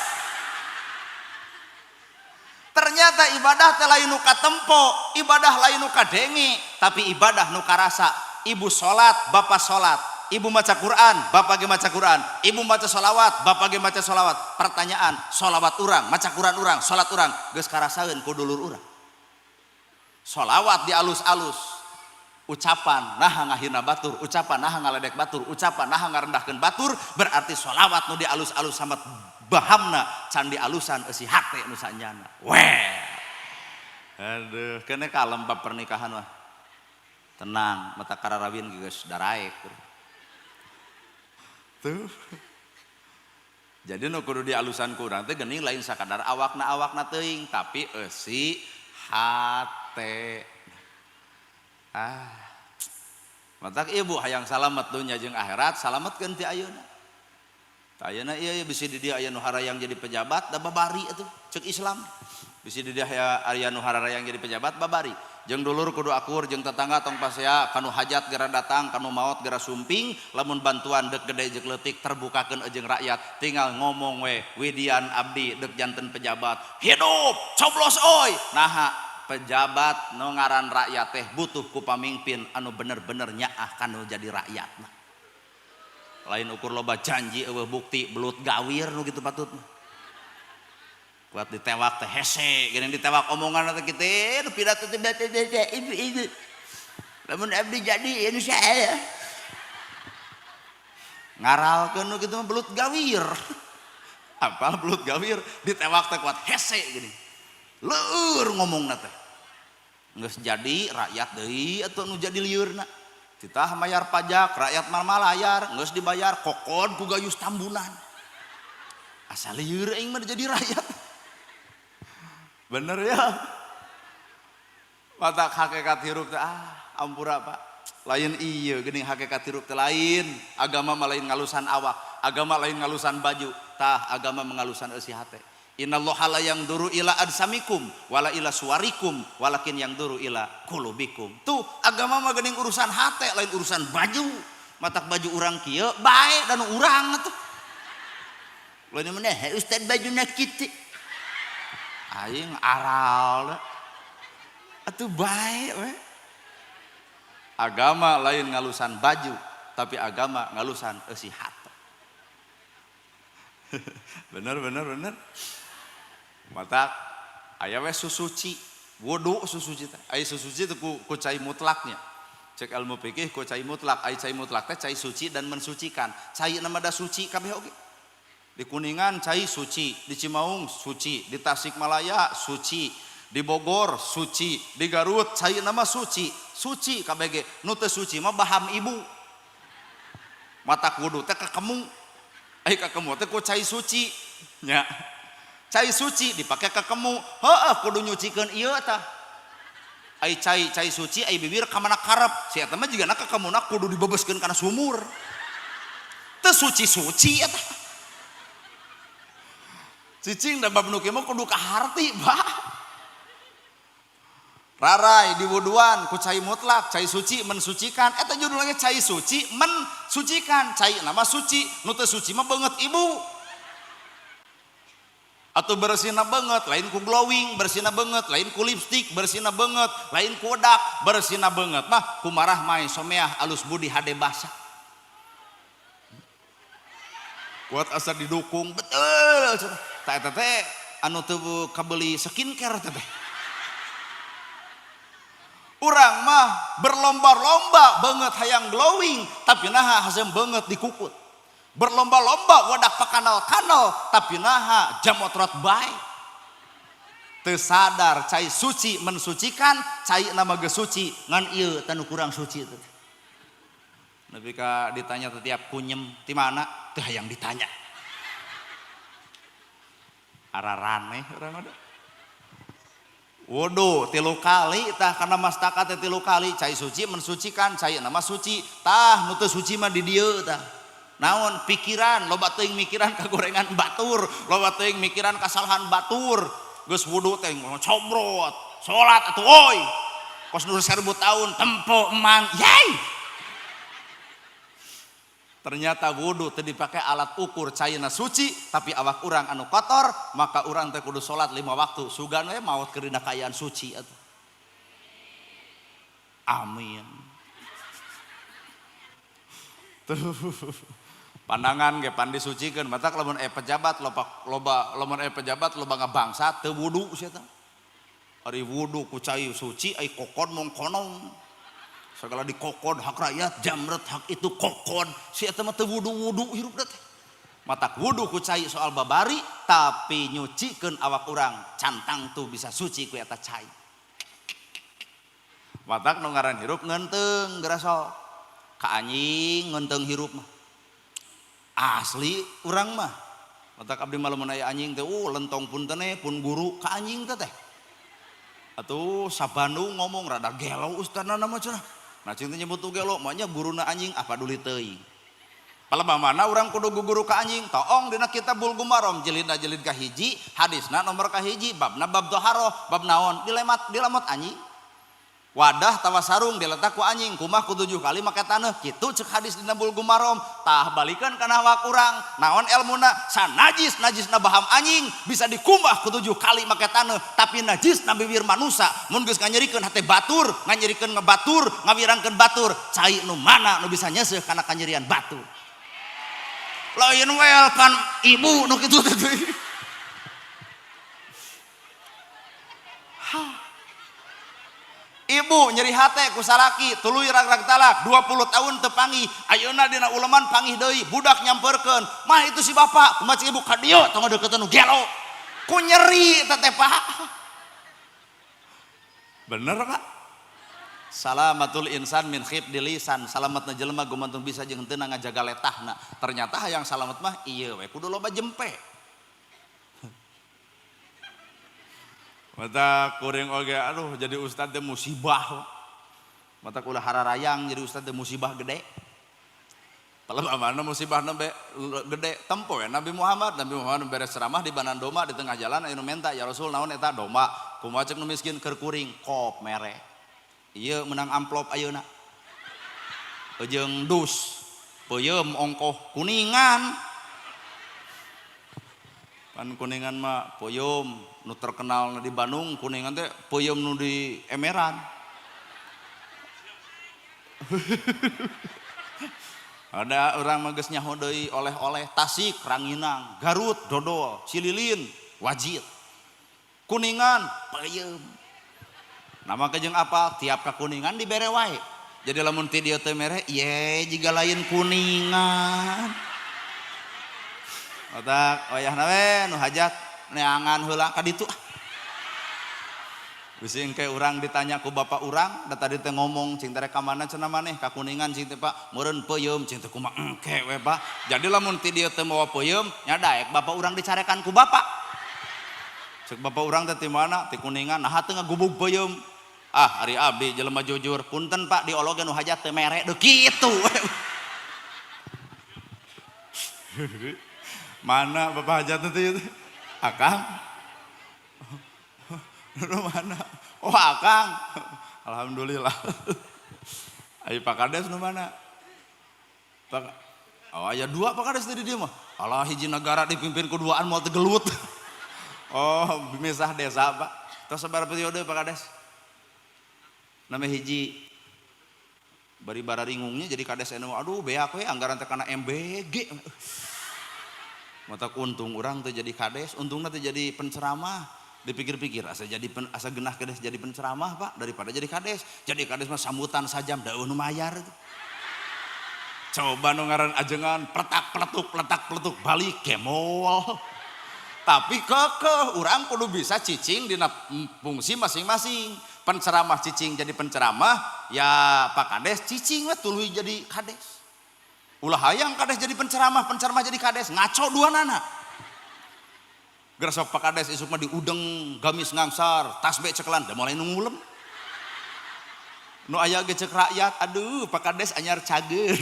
Speaker 2: Ternyata ibadah teh lain nu katempo, ibadah lain nu kadenge, tapi ibadah nu karasa. Ibu salat, bapak salat. Ibu maca Quran, bapak ge maca Quran. Ibu maca sholawat, bapak ge maca sholawat. Pertanyaan, sholawat urang, maca Quran urang, salat urang, geus karasaeun ku dulur urang. Sholawat di alus-alus, ucapan naha ngahina batur, ucapan naha ngaledek batur, ucapan naha ngarendahkeun batur, berarti sholawat nu di alus-alus sama bahamna candi alusan eusi hate nu sanyana. Weh. Aduh, kene kalem bab pernikahan mah. Tenang, mata kararawin geus daraek. Tuh. Jadi nu kudu dialusan ku urang teh geuning lain sakadar awakna-awakna teuing, tapi eusi hate. Ah. Matak ibu hayang salamet dunya jeung akhirat, salametkeun ti ayeuna. Ayeuna ieu bisi di dieu aya nu harayang jadi pejabat da babari atuh ceuk Islam. Bisi di dieu aya nu harayang jadi pejabat babari. Jeung dulur kudu akur jeung tetangga tong pasea kanu hajat gera datang kanu maot gera sumping, lamun bantuan deuk gede jeung leutik terbukakeun jeung rakyat, tinggal ngomong we widian abdi deuk janten pejabat. Hidup coblos oi. Naha pejabat nu ngaran rakyat teh butuh ku pamimpin anu bener-bener nyaah kanu jadi rakyat mah. Lain ukur loba janji eueuh bukti belut gawir nu kitu patut mah. Kuat ditewak teh hese geuning ditewak omongan teh kitu nu pidato teh ibu ibu. Lamun abdi jadi insyaallah. Ngaralkeun nu kitu mah belut gawir. Apal belut gawir ditewak teh kuat hese geuning. Leur ngomongna teh. Geus jadi rakyat deui atuh nu jadi liurna. Titah mayar pajak, rakyat malayar, geus dibayar kokod ku gayus tambunan. Asa lieur aing mah jadi rakyat. Bener ya? Mata hakikat hirup teh ah ampura Pak. Lain ieu geuning hakikat hirup teh lain. Agama mah lain ngalusan awak, agama lain ngalusan baju, tah agama mengalusan eusi hate. Innallaha la yanzuru ila adsamikum wala ila suwarikum walakin yanzuru ila qulubikum. Tuh agama mah geuning urusan hate lain urusan baju. Matak baju urang kieu bae dan urang atuh. Lain maneh ustad bajuna kitu. Aing aral atuh bae we. Agama lain ngalusan baju, tapi agama ngalusan eusi hate. Bener bener bener. Mata aya we susuci, wudu susuci teh. Aya susuci teh ku cai mutlaknya. Cek ilmu fikih ku cai mutlak, aya cai mutlak teh cai suci dan mensucikan. Cai nama da suci kabeh oge. Di Kuningan cai suci, di Cimaung suci, di Tasikmalaya suci, di Bogor suci, di Garut cai nama suci, suci KBG. Nu teu suci mah baham ibu. Mata kudu teh kakemu. Ai kakemu teh ku cai suci nya. Cai suci dipake kakemu. Heueuh kudu nyucikeun ieu tah. Ai cai cai suci ai bibir ka mana karep. Si eta mah jigana kakemuna kudu dibebeskeun kana sumur. Teu suci-suci eta. Cicing da bab nu kieu mah kudu kaharti, Pak. Rarai diwuduan ku cai mutlak, cai suci mensucikan. Eta judulnya cai suci mensucikan. Cai nama suci, nu teu suci mah beungeut ibu. Atau bersihna beungeut, lain ku glowing, bersihna beungeut, lain ku lipstick, bersihna beungeut, lain ku wedak, bersihna beungeut mah ku marah mai someah alus budi hade basa. Kuat asa didukung betul. Tah eta teh anu teu kabeli skincare teh. Urang mah berlomba-lomba beungeut hayang glowing, tapi naha haseum beungeut dikukut. Berlomba-lomba wadak pakanal-kanal, tapi naha jamotrot bae. Teu sadar cai suci mensucikan, cai nama geus suci, ngan ieu teh nu kurang suci teh. Nepi ka ditanya tetiap kunyem ti mana teu hayang ditanya. Araraneh urang mah. Wudu 3 kali tah kana mastaka teh 3 kali, cai suci mensucikan, cai nama suci. Tah nu teu suci mah di dieu tah. Naon pikiran, loba teuing mikiran kagorengan batur, loba teuing mikiran kasalahan batur. Geus wudu teh cobrot, salat atuh oi. Kos nu 1000 tahun tempo emang, yai. Ternyata wudu teu dipake alat ukur caina suci, tapi awak urang anu kotor, maka urang teh kudu salat 5 waktu. Sugan we maot keur dina kaayaan suci atuh. Amin. Tuh. Pandangan ge pan disucikeun, matak lamun aya pejabat loba loba lamun aya pejabat loba ngabangsa teu wudu sia teh. Ari wudu ku cai suci ai kokon mongkonong. Segala dikokon hak rakyat, jamret hak itu kokon. Si eta mah teu wudu-wudu hirup teh. Matak wudu ku cai soal babari, tapi nyucikeun awak urang cantang tuh bisa suci ku eta cai. Matak nu ngaran hirup ngeunteung geura sok. Ka anjing ngeunteung hirup mah. Asli urang mah. Matak abdi mah lamun aya anjing teh lentong punten pun guru ka anjing teh teh. Atuh sa Bandung ngomong rada gelo ustadna mah cenah. Nah cinta nyebut tuh gelo, maknya guruna anjing apa duli teuing. Palebah mana urang kudu guguru ka anjing, toong dina kitab Bulughul Maram jilidna jilid kahiji, hadisna nomor kahiji, babna bab dhaharoh, bab naon, dilemat dilemot anjing. Wadah tawa sarung diletak ku anjing, kumah ku 7 kali make taneuh, kitu cek hadis dina Bulughul Maram. Tah balikeun kana awak urang, naon elmuna, sanajis najisna baham anjing bisa dikumbah ku 7 kali make taneuh, tapi najisna bibir manusa mun geus nganyerikeun hate batur, nganyerikeun ngebatur, ngawirangkeun batur, cai nu mana nu bisa nyeuseuh kana kanyerian batur. Lain welkan ibu nu kitu teh. Ibu nyeri hate ku salaki tuluy rag-rag talak 20 tahun teu panggih, ayeuna dina uleman panggih deui, budak nyamperkeun, mah itu si bapak, kumaha cik ibu ka dieu tong deukeutkeun nu gelo. Ku nyeri teh teh Pak. Bener Pak? Salamatul insan min khibdi lisan, salamatna jelema gumantung bisa jeung henteu ngajaga letahna. Ternyata hayang salamat mah ieu we kudu loba jempe. Mata kuring oge aduh jadi ustad teh musibah. Mata ulah hararayang jadi ustad teh musibah gede. Palebah mana musibahna be gede tempo ya Nabi Muhammad, Nabi Muhammad beres ceramah di banan domba di tengah jalan anu menta ya Rasul naon eta domba. Kumaha cek nu miskin keur kuring kop mere. Ieu menang amplop ayeuna. Jeung dus peuyeum ongkoh kuningan. Pan kuningan mah peuyeum nu terkenal di Bandung kuningan teh peuyeum nu di emeran. Ada orang mah geus nyaho deui oleh-oleh Tasik ranginang, Garut dodol, Cililin wajit. Kuningan peuyeum. Nama kejeng apa? Tiap ka kuningan dibere wae. Jadi lamun ti dieu teu mere, ye jiga lain kuningan. Otak wayahna we nu hajat neangan heula ka ditu. Bisi engke urang ditanya ku bapak urang, da tadi teh ngomong cing teh rek ka mana cenah maneh ka Kuningan cing teh Pak, meureun peuyeum cing teh kumaha engke we Pak. Jadi lamun ti dieu teu mawa peuyeum, nya daek bapak urang dicarekan ku bapak. Cek bapak urang teh ti mana? Ti Kuningan, naha teu ngagubug peuyeum. Ah, ari abdi jelema jujur, punten Pak diolog nu hajat teu mere deuk kitu. Mana bapak hajat teh ieu? Akang. Nu mana? Oh akang. Alhamdulillah. Ayo Pak Kades nu mana? Pak. Oh aya dua Pak Kades di dieu mah. Alah hiji negara dipimpin ku duaan moal teu gelut. Oh, misah desa Pak. Tos sabaraha periode Pak Kades? Name hiji. Bari bararingungnya jadi kades anu aduh beak we anggaran teh kana MBG. Mata untung urang teh jadi kades, untungna teh jadi penceramah. Dipikir-pikir asa jadi asa genah kades jadi penceramah Pak daripada jadi kades. Jadi kades mah sambutan sajam da nu mayar. Coba nu ngaran ajengan pletak peletuk balik gemol. Tapi kekeh urang kudu bisa cicing dina fungsi masing-masing. Penceramah cicing jadi penceramah, ya Pak Kades cicing we tuluy jadi kades. Ulah hayang kades jadi penceramah, penceramah jadi kades, ngaco dua nana. Gersok Pak Kades isuk mah diudeng gamis ngangsar, tasbih cekelan, da mulai nu ngulem. Nu aya ge cek rakyat, aduh Pak Kades anyar cager.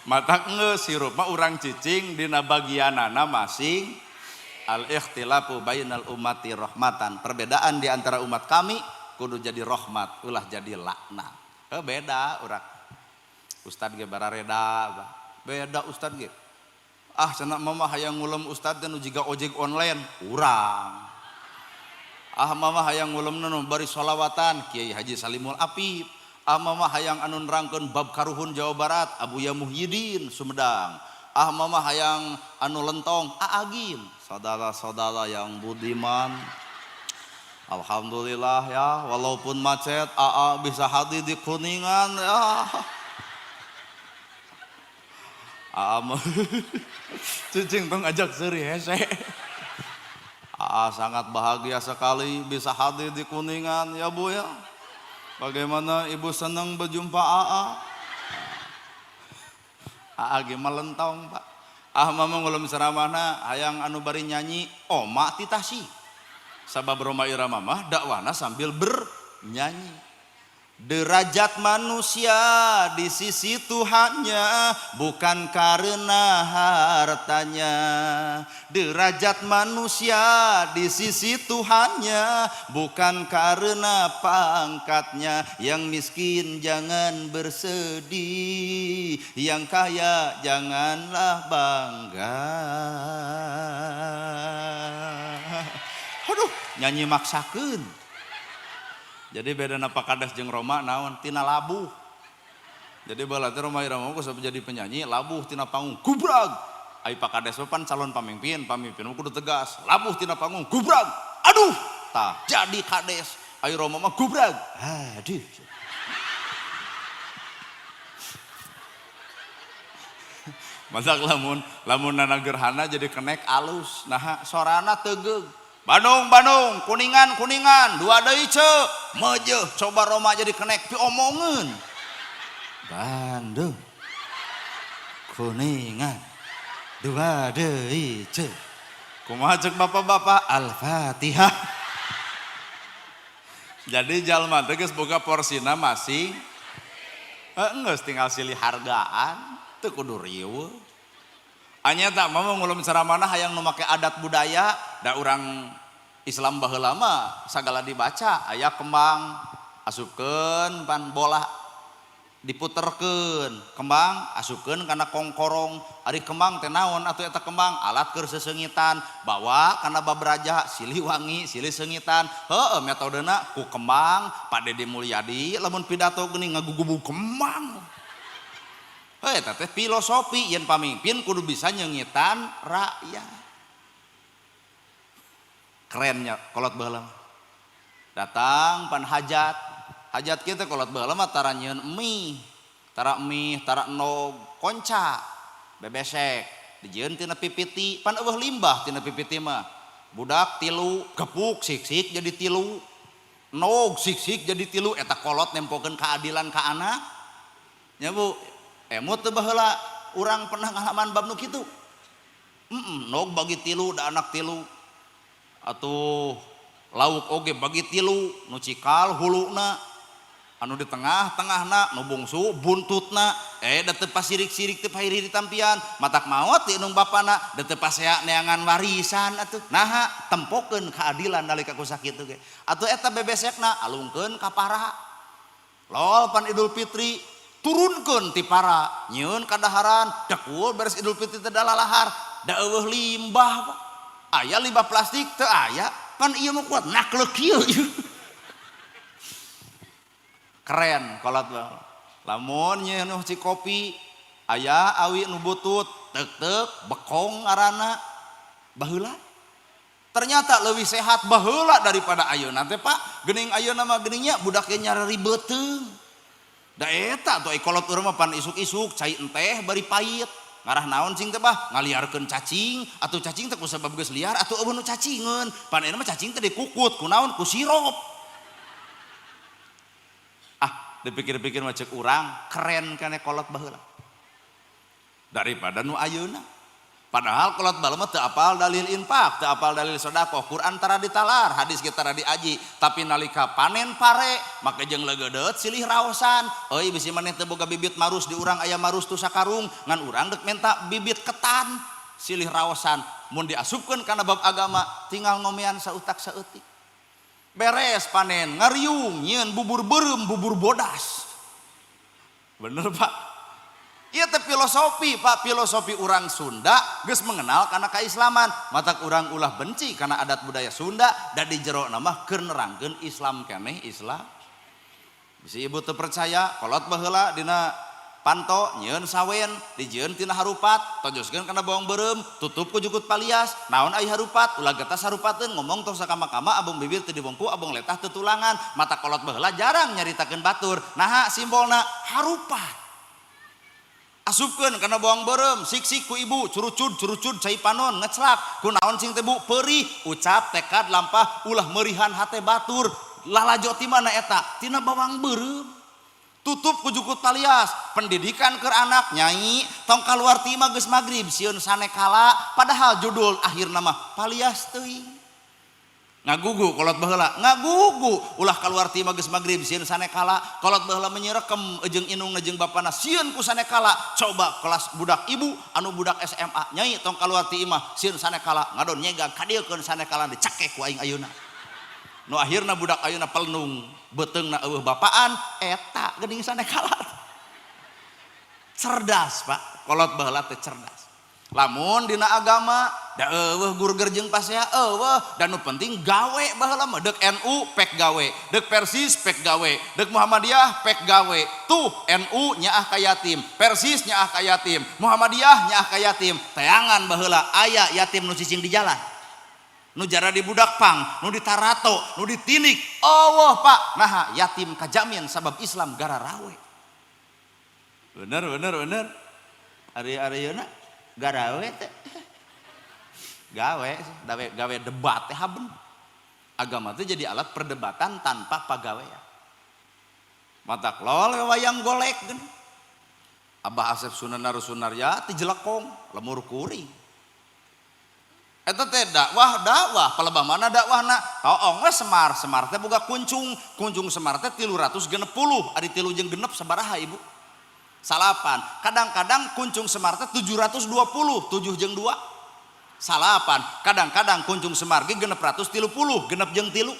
Speaker 2: Matak geus hirup mah urang cicing dina bagianana masing. Al-ikhtilafu bainal ummati rahmatan. Perbedaan di antara umat kami kudu jadi rahmat, ulah jadi laknat. Beda urang. Ustad ge barareda, beda ustad ge. Ah cenah mama hayang ngulem ustad teh nu jiga ojek online, urang. Ah mama hayang ngulem nu bari sholawatan Kiai Haji Salimul Apip. Ah mama hayang anu nerangkeun bab karuhun Jawa Barat Abuya Muhyiddin Sumedang. Ah mama hayang anu lentong Aagim. Saudara-saudara yang budiman, alhamdulillah ya, walaupun macet AA bisa hadir di Kuningan ya. AA mah cicing tong ajak seuri hese. AA sangat bahagia sekali bisa hadir di Kuningan ya Bu ya. Bagaimana Ibu senang berjumpa AA? AA ge mah lentong Pak. Ah mama ngulem ceramahna hayang anu bari nyanyi oma ti Tasik. Sabab Rhoma Irama mah dakwana sambil bernyanyi. Derajat manusia di sisi Tuhannya bukan karena hartanya. Derajat manusia di sisi Tuhannya bukan karena pangkatnya. Yang miskin jangan bersedih, yang kaya janganlah bangga. Aduh, nyanyi maksakeun. Jadi beda Pak Kades jeung Rhoma naon tina labuh. Jadi baheula teh Rhoma Irama ku jadi penyanyi labuh tina panggung gubrag. Ai Pak Kades mah pan calon pamimpin, pamimpin mah kudu tegas. Labuh tina panggung gubrag. Aduh, tah jadi kades. Ai Rhoma mah gubrag. Aduh. Masak lamun lamun nana gerhana jadi kenek alus. Nah sorana tegeug. Bandung, Bandung, Kuningan, Kuningan, dua deui ceu. Mejeuh, coba Rhoma jadi kenek piomongeun. Bandung, Kuningan, dua deui ceu. Kumaha ceuk bapak-bapak? Al-Fatihah. Jadi jalma teh geus boga porsina masing. Geus tinggal silih hargaan, teu kudu riweuh. Anya tak mau ngulum ceramahna hayang nu make adat budaya, da urang Islam baheula mah sagala dibaca, aya kembang asupkeun pan bola diputerkeun, kembang asupkeun kana kongkorong, ari kembang teh naon atuh eta kembang alat keur seseungitan, bawa kana babraja Siliwangi silih seungitan. Heueuh metodena ku kembang Pak Dedi Mulyadi lamun pidato geuning ngagugubug kembang. Heuh eta teh filosofi yen pamimpin kudu bisa nyeungitan rakyat. Kerennya kolot baheula. Datang pan hajat. Hajat kita kolot baheula mah tara nyieun mie, tara endog, konca. Bebesek dijieun tina pipiti, pan eueuh limbah tina pipiti mah. Budak tilu gepuk sik-sik jadi tilu. Nog sik-sik jadi tilu eta kolot nempokeun keadilan ka anak. Nya Bu, emut teu baheula urang pernah ngalaman bab nu kitu. Nog bagi tilu da anak tilu. Atuh lauk oge bagi tilu, nu cikal huluna, anu di tengah-tengahna, nu bungsu buntutna, da teu pasirik-sirik teu pahiri ditampian, matak maot ti indung bapana, da teu pasea neangan warisan atuh. Naha tempokeun keadilan nalika ku sakitu ge. Atuh eta bebesekna alungkeun ka para. Lol pan Idul Fitri turunkeun ti para, nyieun kadaharan, dekul beres Idul Fitri teh dalalahar, da eueuh limbah Pak. Aya limbah plastik teu aya, pan ieu mah kuat nakleuk kieu. Keren kolot mah. Lamun nyieun si kopi aya awi nu butut teuk-teuk bekong ngaranna baheula. Ternyata leuwih sehat baheula daripada ayeuna teh Pak. Geuning ayeuna mah geuningnya budak ge nyareri beuteung. Da eta atuh ai kolot urang mah pan isuk-isuk cai enteh bari pait. Ngarah naon cing teh bah ngaliarkeun cacing atuh cacing teh kusabab geus liar atuh eueuh nu cacingeun. Pan ayeuna mah cacing teh dikukut kunaon ku sirup. Ah, dipikir-pikir mah ceuk urang keren kane kolot baheula daripada nu ayeuna. Padahal kolot baheula mah teu apal dalil infak, teu apal dalil sedekah, Quran tara ditalar, hadis ge tara diaji, tapi nalika panen pare make jeung leugedeut silih raosan. Euy bisi maneh teu boga bibit marus di urang aya marus tu sakarung, ngan urang deuk menta bibit ketan, silih raosan. Mun diasupkeun kana bab agama tinggal ngomean sautak saeutik. Beres panen ngariung nyieun bubur beureum bubur bodas. Bener Pak. Ieu teh filosofi Pak, filosofi urang Sunda geus mengenal kana keislaman. Matak urang ulah benci kana adat budaya Sunda da di jero mah keur nerangkeun Islam keneh Islam. Bisi ibu teu percaya kolot baheula dina panto nyieun sawen dijieun tina harupat tojoskeun kana bawang beureum tutup ku jukut palias naon ai harupat ulah getas harupateun ngomong tong sakama-kama abong bibir teu dibongku abong letah teu tulangan. Mata kolot baheula jarang nyaritakeun batur naha simbolna harupat asupkeun kana bawang beureum sik-sik ku ibu curucud curucud cai panon ngeclak ku naon cing teh Bu peurih ucap tekad lampah ulah meurihan hate batur lalajo ti mana eta tina bawang beureum tutup ku jukut palias pendidikan keur anak nyai tong kaluar ti imah geus magrib sieun sanekala padahal judul akhirna mah palias teuing ngagugu kolot baheula ngagugu ulah kaluar ti imah geus magrib sieun sanekala kolot baheula menyerekem jeung indungna jeung bapana sieun ku sanekala coba kelas budak ibu anu budak SMA nyai tong kaluar ti imah sieun sanekala ngadon nyegag kadieukeun sanekala dicekek ku aing ayeuna nu akhirna budak ayeuna pelnung beuteungna eueuh bapaan eta geuning sanekala. Cerdas Pak, kolot baheula teh cerdas. Lamun dina agama da eueuh gurger jeung pasea eueuh dan nu penting gawe baheula mah deuk NU pek gawe, deuk Persis pek gawe, deuk Muhammadiyah pek gawe. Tuh NU nyaah ka yatim, Persis nyaah ka yatim, Muhammadiyah nyaah ka yatim. Teangan baheula aya yatim nu cicing di jalan. Nu jara di budak pang, nu ditarato, nu ditinik. Allah Pak, naha yatim kajamin sabab Islam gara rawe. Bener bener bener. Ari-ari garawe teh. Gawe, gawe, gawe debat teh haben. Agama teh jadi alat perdebatan tanpa pagawean. Matak lol wayang golek geun. Abah Asep Sunanar Sunarya ti jelekong lemur kuring. Eta teh dakwah dakwah palebah mana dakwahna? Toong we Semar, Semar teh boga kuncung, kuncung Semar teh 360, ari tilu jeung genep sabaraha Ibu? Salapan. Kadang-kadang kuncung Semar teh 720, 7 jeung 2 salapan. Kadang-kadang kuncung Semar ge 630, genep jeung 3.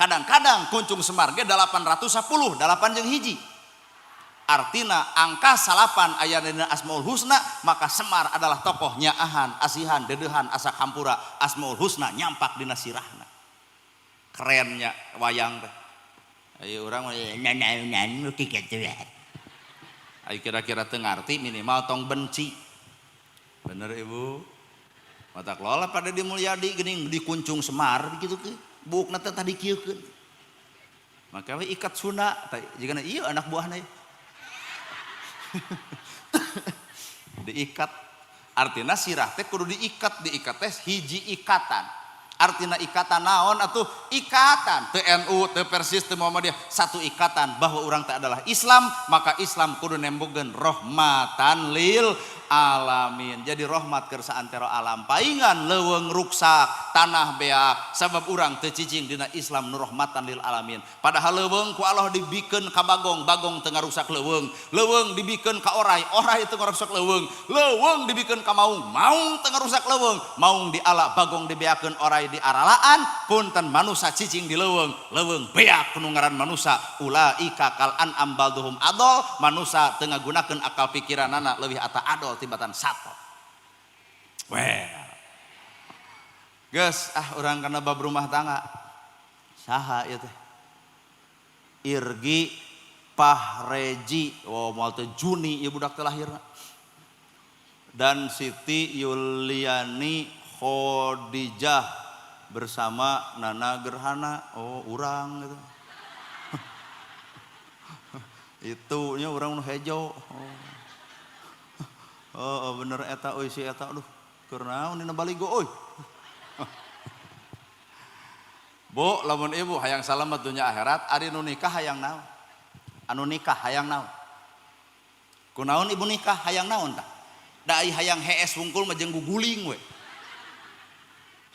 Speaker 2: Kadang-kadang kuncung Semar ge 810, 8 jeung hiji. Artina angka salapan aya dina Asmaul Husna, maka Semar adalah tokoh nyaahan, asihan, dedehan, asak hampura. Asmaul Husna nyampak dina sirahna. Kerennya wayang teh. Ayo urang mah nanaonan nu kitu. Ayo kira-kira teu ngarti minimal tong benci. Bener Ibu. Matak lola pada di Mulyadi geuning dikuncung Semar gitu ke. Buukna teh tadi kieukeun. Maka we ikat Sunda teh jigana ieu anak buahna ieu. Diikat. Artina sirah teh kudu diikat, diikat teh hiji ikatan. Artina ikatan naon atuh? Ikatan. Teu NU, teu Persis, teu Muhammadiyah, satu ikatan bahwa urang teh adalah Islam, maka Islam kudu nembogeun rahmatan lil alamin. Jadi rahmat keur saantero alam. Paingan leuweung ruksak, tanah beak, sabab urang teu cicing dina Islam nu rahmatan lil alamin. Padahal leuweung ku Allah dibikeun ka bagong, bagong teu ngarusak leuweung. Leuweung dibikeun ka orai, orai teu ngarusak leuweung. Leuweung dibikeun ka maung, maung teu ngarusak leuweung. Maung diala, bagong dibeakeun, orai diaralaan, punten manusa cicing di leuweung, leuweung beak nu ngaran manusa. Ulaika kal an'am balduhum adol, manusa teu ngagunakeun akal pikiranana leuwih ata adol tibatan sato. Well. Geus ah urang kana bab rumah tangga. Saha ieu teh? Irgi Pahreji. Oh, moal teu Juni ieu budak teh lahirna. Dan Siti Yuliani Khodijah bersama Nana Gerhana. Oh, urang gitu. Itu nya urang nu hejo. Oh. Oh, bener eta euy si eta aduh keur naon dina baligo euy. Bu, lamun ibu hayang salamet dunya akhirat, ari nu nikah hayang naon? Anu nikah hayang naon? Kunaon ibu nikah hayang naon tah? Da ai hayang hees wungkul mah jeung guguling we.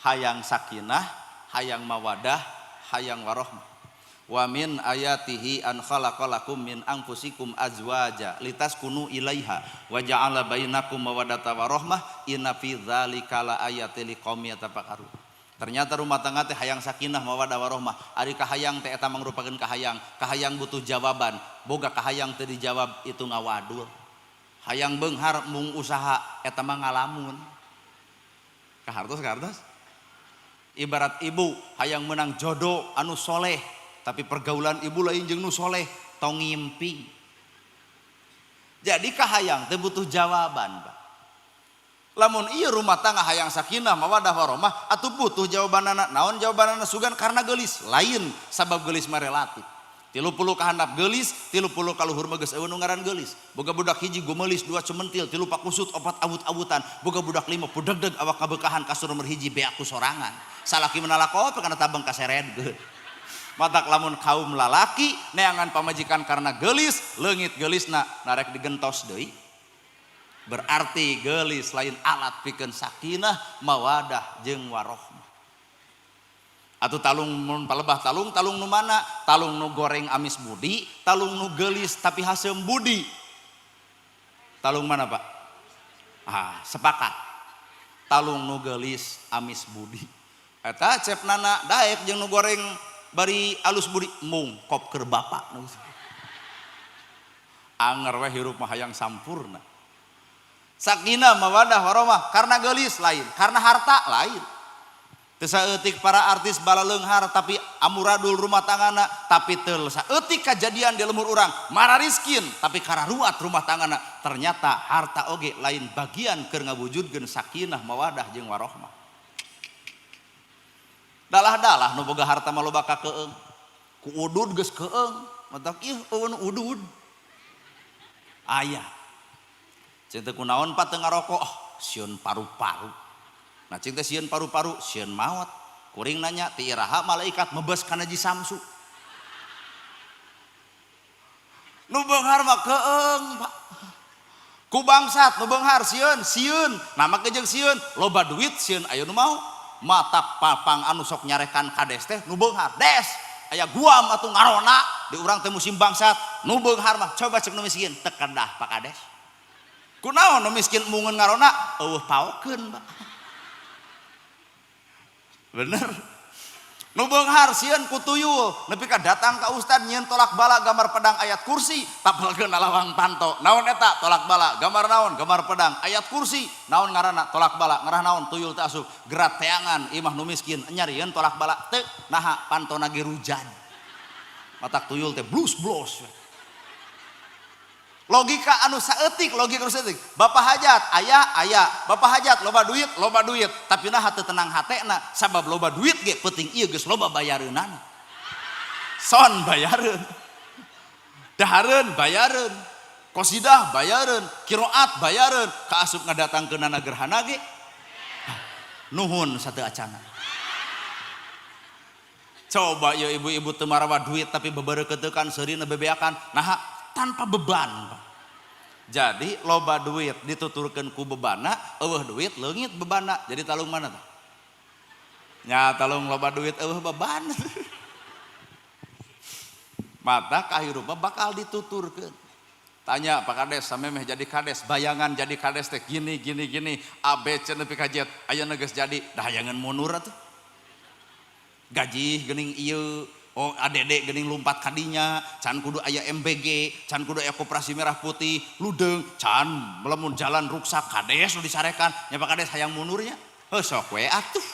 Speaker 2: Hayang sakinah, hayang mawadah, hayang warohmah. Wa min ayatihi an khalaqalakum min anfusikum azwaja litaskunu ilaiha wa ja'ala bainakum mawaddata warahmah inna fi dzalika laayatil liqaumin yatafakkarun. Ternyata rumah tangga teh hayang sakinah mawaddah warahmah. Ari kahayang teh eta mangrupakeun kahayang. Kahayang butuh jawaban. Boga kahayang teu dijawab itu ngawadul. Hayang beunghar mung usaha eta mah ngalamun. Kahartos kahartos. Ibarat ibu hayang menang jodoh anu soleh, tapi pergaulan ibu lain jeung nu soleh, tong ngimpi. Jadi kahayang teh butuh jawaban, Pak. Lamun ieu rumah tangga hayang sakinah mawadah warahmah atuh butuh jawabanana. Naon jawabanana? Sugan karena geulis, lain sabab geulis mah relatif. 30 kahandap geulis, 30 kaluhur mah geus eueuh nu ngaran geulis. Boga budak hiji gumelis, dua cementil, tilu pakusut, opat awut-awutan. Boga budak lima pudegdeg awak kabeukahan kasur nomor hiji beak ku sorangan. Salaki menalako kana tabeng kasered. Matak lamun kaum lalaki neangan pamajikan karena geulis, leungit geulisna narek digentos deui. Berarti geulis lain alat pikeun sakinah, mawadah jeung warohmah. Atau talung mun palebah talung, talung nu mana? Talung nu goreng amis budi, talung nu geulis tapi haseum budi. Talung mana, Pak? Ah, sepakat. Talung nu geulis amis budi. Eta cep nana daek jeung nu goreng bari alus budi mung kop keur bapak. Anger we hirup mah hayang sampurna. Sakinah mawadah warahmah karena geulis lain, karena harta lain. Teu saeutik para artis balaleunghar tapi amuradul rumah tanggana, tapi teu saeutik kajadian di lemur urang marariskin tapi kararuat rumah tanggana. Ternyata harta oge lain bagian keur ngawujudkeun sakinah mawadah jeung warohmah. Dalah-dalah nu boga harta mah loba kakeung. Ku udud geus keung, matak ieu eueun udud. Aya. Cing teh kunaon Pak teu ngarokok? Oh, sieun paru-paru. Nah cing teh sieun paru-paru, sieun maot. Kuring nanya ti iraha malaikat mebes kana Ji Samsu. Nu beunghar mah keung, Pak. Ku bangsat nu beunghar sieun, sieun. Nah make jeung sieun, loba duit sieun aya nu mau. Matak papang anu sok nyarekan kades teh nu beunghar. Des, aya guam atuh ngarona di urang teh musim bangsat. Nu beunghar mah coba cek nu miskin teu kedah Pak Kades. Kunaon nu miskin mungeun ngarona eueuh paokeun, Pak. Bener. Nu beunghar sieun ku tuyul, nepi ka datang ka ustad nyieun tolak bala gambar pedang ayat kursi, tapelkeun lawang panto. Naon eta tolak bala? Gambar naon? Gambar pedang ayat kursi. Naon ngaranna tolak bala? Ngarah naon? Tuyul teh asup. Gerat teangan imah nu miskin nyarieun tolak bala teu naha pantona ge rujan. Matak tuyul teh blus-blos. Logika anu saeutik, logika anu saeutik. Bapak hajat, aya, aya. Bapak hajat, loba duit, loba duit. Tapi nah teu tenang hatena, sabab loba duit ge penting ieu geus loba bayareunana. Son bayareun. Dahareun bayareun. Qasidah bayareun, qiraat bayareun, kaasup ngadatangkeunana gerhana ge. Nuhun satu acana. Coba ya ibu-ibu teu marawa duit tapi beberekeuteukan seurina bebeakan, naha tanpa beban. Jadi loba duit dituturkeun ku bebana, eueuh duit leungit bebana. Jadi talung mana tah? Nya talung loba duit eueuh beban. Mata kahirupan bakal dituturkeun. Tanya Pak Kades samemeh jadi kades, bayangan jadi kades teh gini gini gini, A B C nepi ka Z, ayeuna geus jadi, dah hayangan mundur atuh. Gaji geuning ieu, oh ADD geuning lumpat kadinya, can kudu aya MBG, can kudu aya koperasi merah putih, ludeung, can melemun jalan ruksak kades nu disarekan, nya Pak Kades hayang mundurnya. Heuh sok we atuh.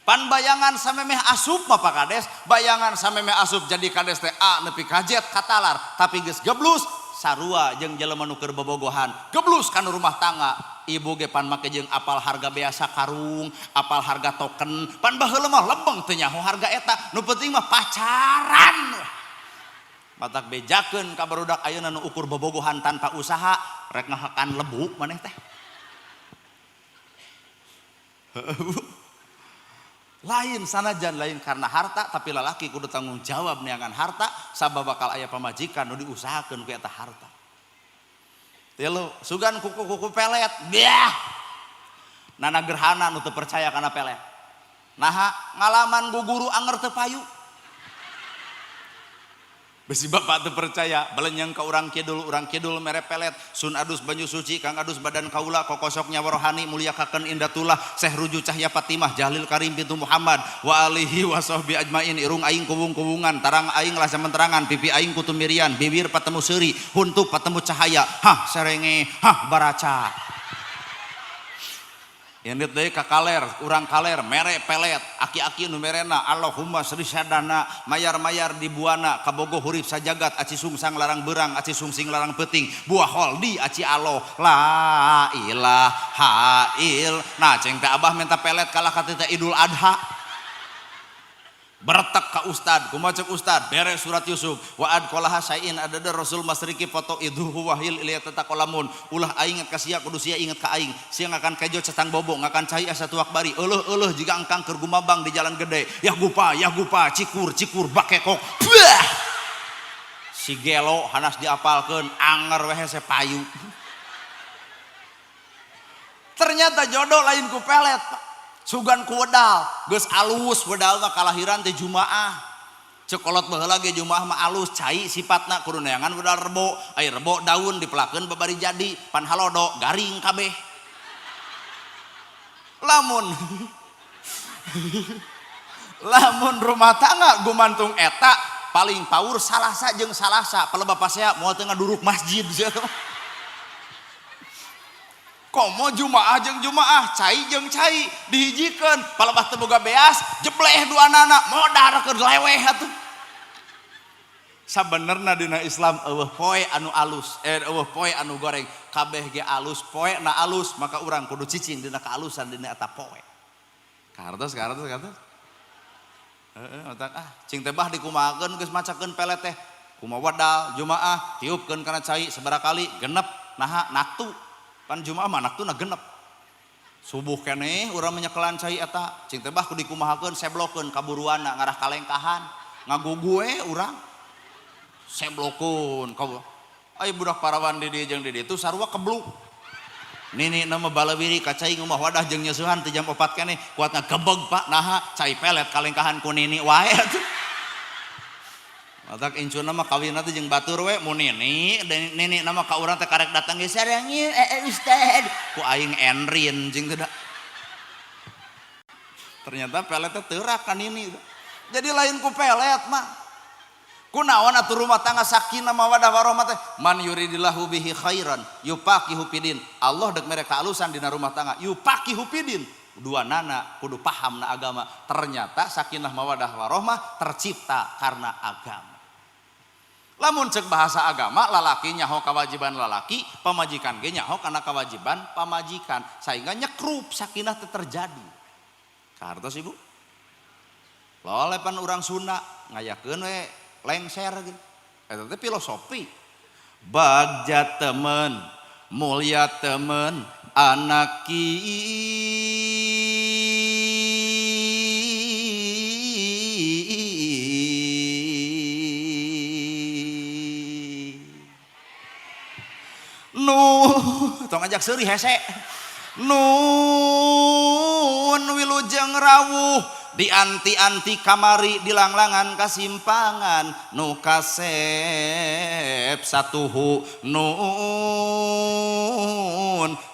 Speaker 2: Pan bayangan samemeh asup mah Pak Kades, bayangan samemeh asup jadi kades teh A nepi ka Z katalar, tapi geus geblus sarua jeung jelema nu keur bobogohan, geblus kana rumah tangga. Ibu ge pan make jeung apal harga biasa karung, apal harga token, pan baheula mah lebeng teu nyaho harga eta, nu penting mah pacaran. Matak bejakeun ka barudak ayeuna nu ukur bobogohan tanpa usaha, rek ngahakan lebuk maneh teh. Lain sanajan lain karena harta, tapi lalaki kudu tanggung jawab neangan harta, sabab bakal aya pamajikan nu diusahakeun ku eta harta. Tilu, sugan kuku-kuku pelet, biah. Nana gerhana nu teu percaya kana pelet. Naha ngalaman guguru anger teu payu. Besi bapak teu percaya, belenyeng ka urang kidul mere pelet, sun adus banyu suci, kang adus badan kaula, kokosok nyawa rohani, mulyakakeun indatullah, seh ruju cahya Fatimah, Jalil Karim bintu Muhammad, wa alihi wa sahbi ajmain, irung aing kuwung-kuwungan, tarang aing lah samentrangan, pipi aing kutumirian, bibir patemu seuri, huntu patemu cahaya, hah serenge, hah baraca. Indit deui ka kaler, urang kaler, mere pelet, aki-aki nu merena, Allahumma sri sadana, mayar-mayar di buana, kabogo hurip sajagat, aci sungsang larang berang, aci sungsing larang peuting, buah holdi aci aloh, la ilaha il. Nah, ceng teh abah minta pelet kalah ka teh Idul Adha. Bertek ka ustad, kumaha cek ustad, beres surat Yusuf, wa ad qalaha sain adada Rasul masriki foto idhu wahil ilya tatakolamun, ulah aing inget ka sia kudu sia inget ka aing, sia ngakan kejo cetang bobo, ngakan cai asa tuak bari, euleuh-euleuh jiga engkang keur gumabang di jalan gede, yah gupa, cikur, cikur, bakekok, bah! Si gelo hanas diapalkeun, anger we hese payu. Ternyata jodoh lain ku pelet, Pak. Sugan ku wedal, geus alus wedal mah kalahiran teh Jumaah. Ceuk kolot baheula ge Jumaah mah alus, cai sifatna kudu neangan wedal rebo, ai rebo daun dipelakeun babari jadi, pan halodo garing kabeh. Lamun lamun rumah tangga gumantung eta paling paur salasa jeung salasa, palebah pasea moal teu ngaduruk masjid sia teh. Komo Jumaah jeung Jumaah, cai jeung cai dihijikeun, palebah teu boga beas, jebleh duanana, modar keur leweh atuh. Sabenerna dina Islam eueuh poe anu alus, eueuh poe anu goreng, kabeh ge alus, poe na alus, maka urang kudu cicing dina kealusan dina eta poe. Kartos, kartos, kartos. Heeh, otak ah, cing teh bah dikumahakeun geus macakeun pelet teh. Kumaha wedal Jumaah tiupkeun kana cai sabaraha kali genep, naha naktu. Pan Jumaah mah naktuna genep. Subuh keneh urang menyekelan cai eta, cing teh bah kudu dikumahakeun seblokeun kaburuanna ngarah kalengkahan. Ngagugu we urang. Seblokeun ka ai budak parawan di dieu jeung di ditu sarua kebluk. Nini nama balawiri ka cai ngumah wadah jeung nyeusuhan teh jam 4 keneh kuat ngagebeg Pak, naha cai pelet kalengkahan ku nini wae atuh. Matak incuna mah kawinna teh jeung batur we mun nini, nini nama ka urang teh karek datang ge sarangin ustad ku aing enrin jeung teh da. Ternyata pelet teh teurak ka nini. Jadi lain ku pelet mah. Kunaon atuh rumah tangga sakinah mawadah warahmah teh man yuridillahu bihi khairan yufaqihu fidin. Allah dek mere kaalusan dina rumah tangga yufaqihu fidin. Dua nana kudu paham na agama. Ternyata sakinah mawadah warahmah tercipta karena agama. Lamun cek bahasa agama lalaki nyaho kewajiban lalaki, pamajikan ge nyaho kana kewajiban pamajikan, sehingga nyekrup sakinah teh terjadi. Kartos ibu? Lolepan urang Sunda ngayakeun we lengser gitu. Eta teh filosofi. Bagja temen, mulia temen, anak nu tong ajak seuri hese. Nun wilujeng rawuh di anti-anti kamari di langlangan kasimpangan nu kasep satuhu nun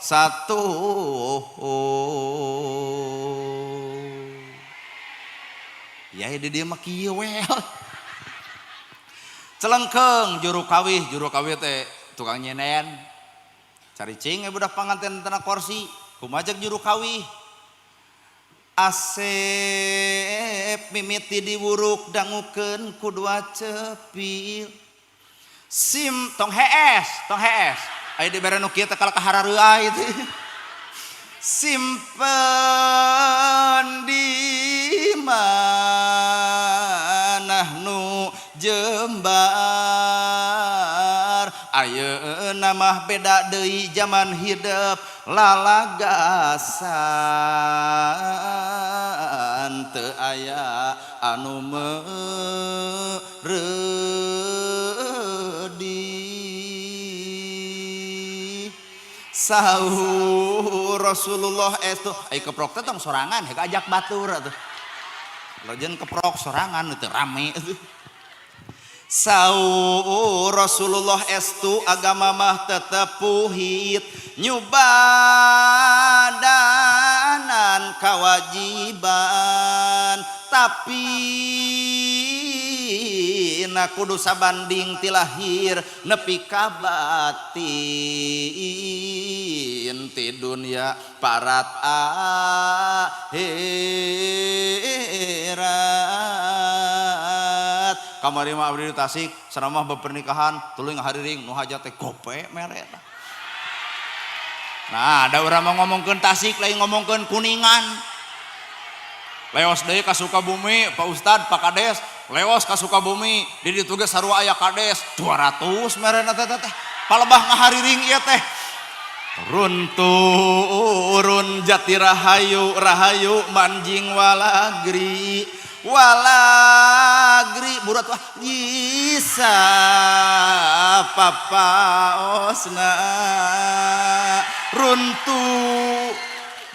Speaker 2: satuhu. Ya di dieu mah kieu we. Celengkeung juru kawih teh tukang nyenen. Caricing budak panganten tena kursi kumajak juru kawih. Asep mimiti diwuruk dangukeun ku dua cepil. Sim tong hees, tong hees. Aya dibere nu kieu teh kalah kaharareuay teh. Simpen di manah nu jembar. Ayeuna mah beda deui zaman hidep lalagasan teu aya anu mereudi. Saur Rasulullah estu ai keprok teh tong sorangan hek ajak batur atuh. Lajen keprok sorangan teu rame atuh. Saur Rasulullah estu agama mah tetep puhit nyubadanan kewajiban tapi na kudu sabanding ti lahir nepi ka batin ti dunya parat akhirat. Kamari mah abdi di Tasik saramah bepernikahan tuluy ngahariring nu hajat teh gope mere. Nah, ada urang mau ngomongkeun Tasik lain ngomongkeun Kuningan. Leos deui ka Sukabumi, Pak Ustad, Pak Kades, leos ka Sukabumi, di ditu ge sarua aya kades 200 merena teh teh. Palebah ngahariring ieu teh. Turun jati rahayu rahayu manjing walagri. Walagri burat wah bisa papaosna runtuh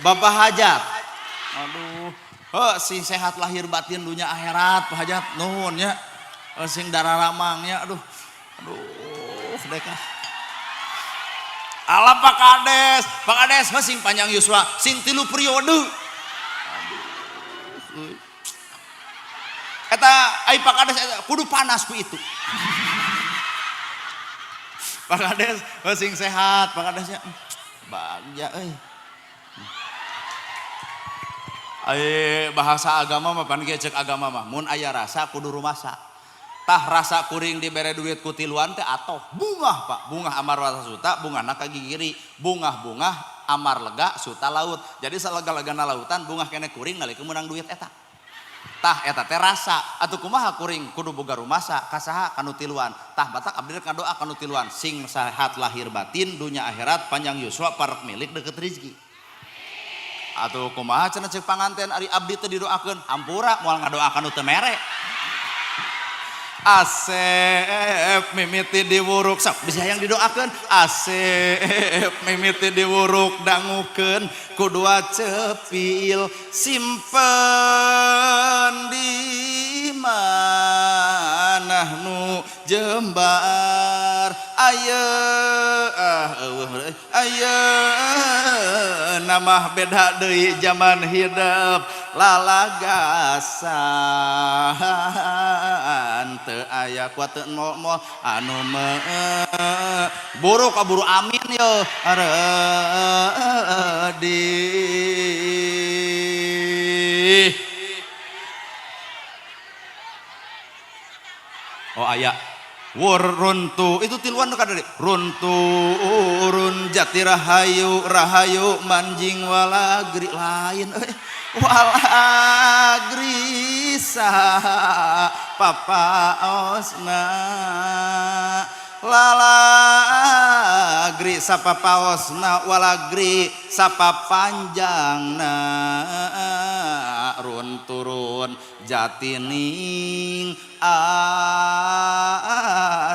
Speaker 2: Bapak Hajat. Aduh, heuh sing sehat lahir batin dunia akhirat Pak Hajat nuhun nya. Sing dararamang nya aduh. Aduh deka. Alah Pak Kades heuh sing panjang yuswa, sing 3 periode. Aduh. Eta ai Pak Kades eta kudu panas ku itu. Pak Kades sing sehat, Pak Kadesnya bagja euy. Ai bahasa agama mah pan ge ceuk agama mah mun aya rasa kudu rumasa. Tah rasa kuring dibere duit ku tiluan teh atoh bungah Pak, bungah amar rasa suta, bungahna ka gigiri, bungah-bungah amar lega suta laut. Jadi salega-legana lautan bungah kene kuring nalika meunang duit eta. Tah eta teh rasa atuh kumaha kuring kudu boga rumasa kasaha kanu tiluan. Tah batak abdi rek ngadoa kanu tiluan sing sehat lahir batin dunya akhirat panjang yuswa parek milik deket rezeki. Atuh kumaha cenah ceuk panganten ari abdi teh didoakeun hampura moal ngadoakeun nu teu mere. Asep mimiti diwuruk sok bisa yang didoakeun asep mimiti diwuruk dangukeun ku dua cepil simpen di manah nu jembar ayeuna mah beda deui zaman hidup lalagasan teu aya kuat teu mol-mol anu me buruk kaburu amin yo di oh aya Wur runtuh itu tiluan nu kadari runturun jati rahayu rahayu manjing walagri lain euy walagri saha papaosna lalagri sapapaosna walagri sapapanjangna run turun jatining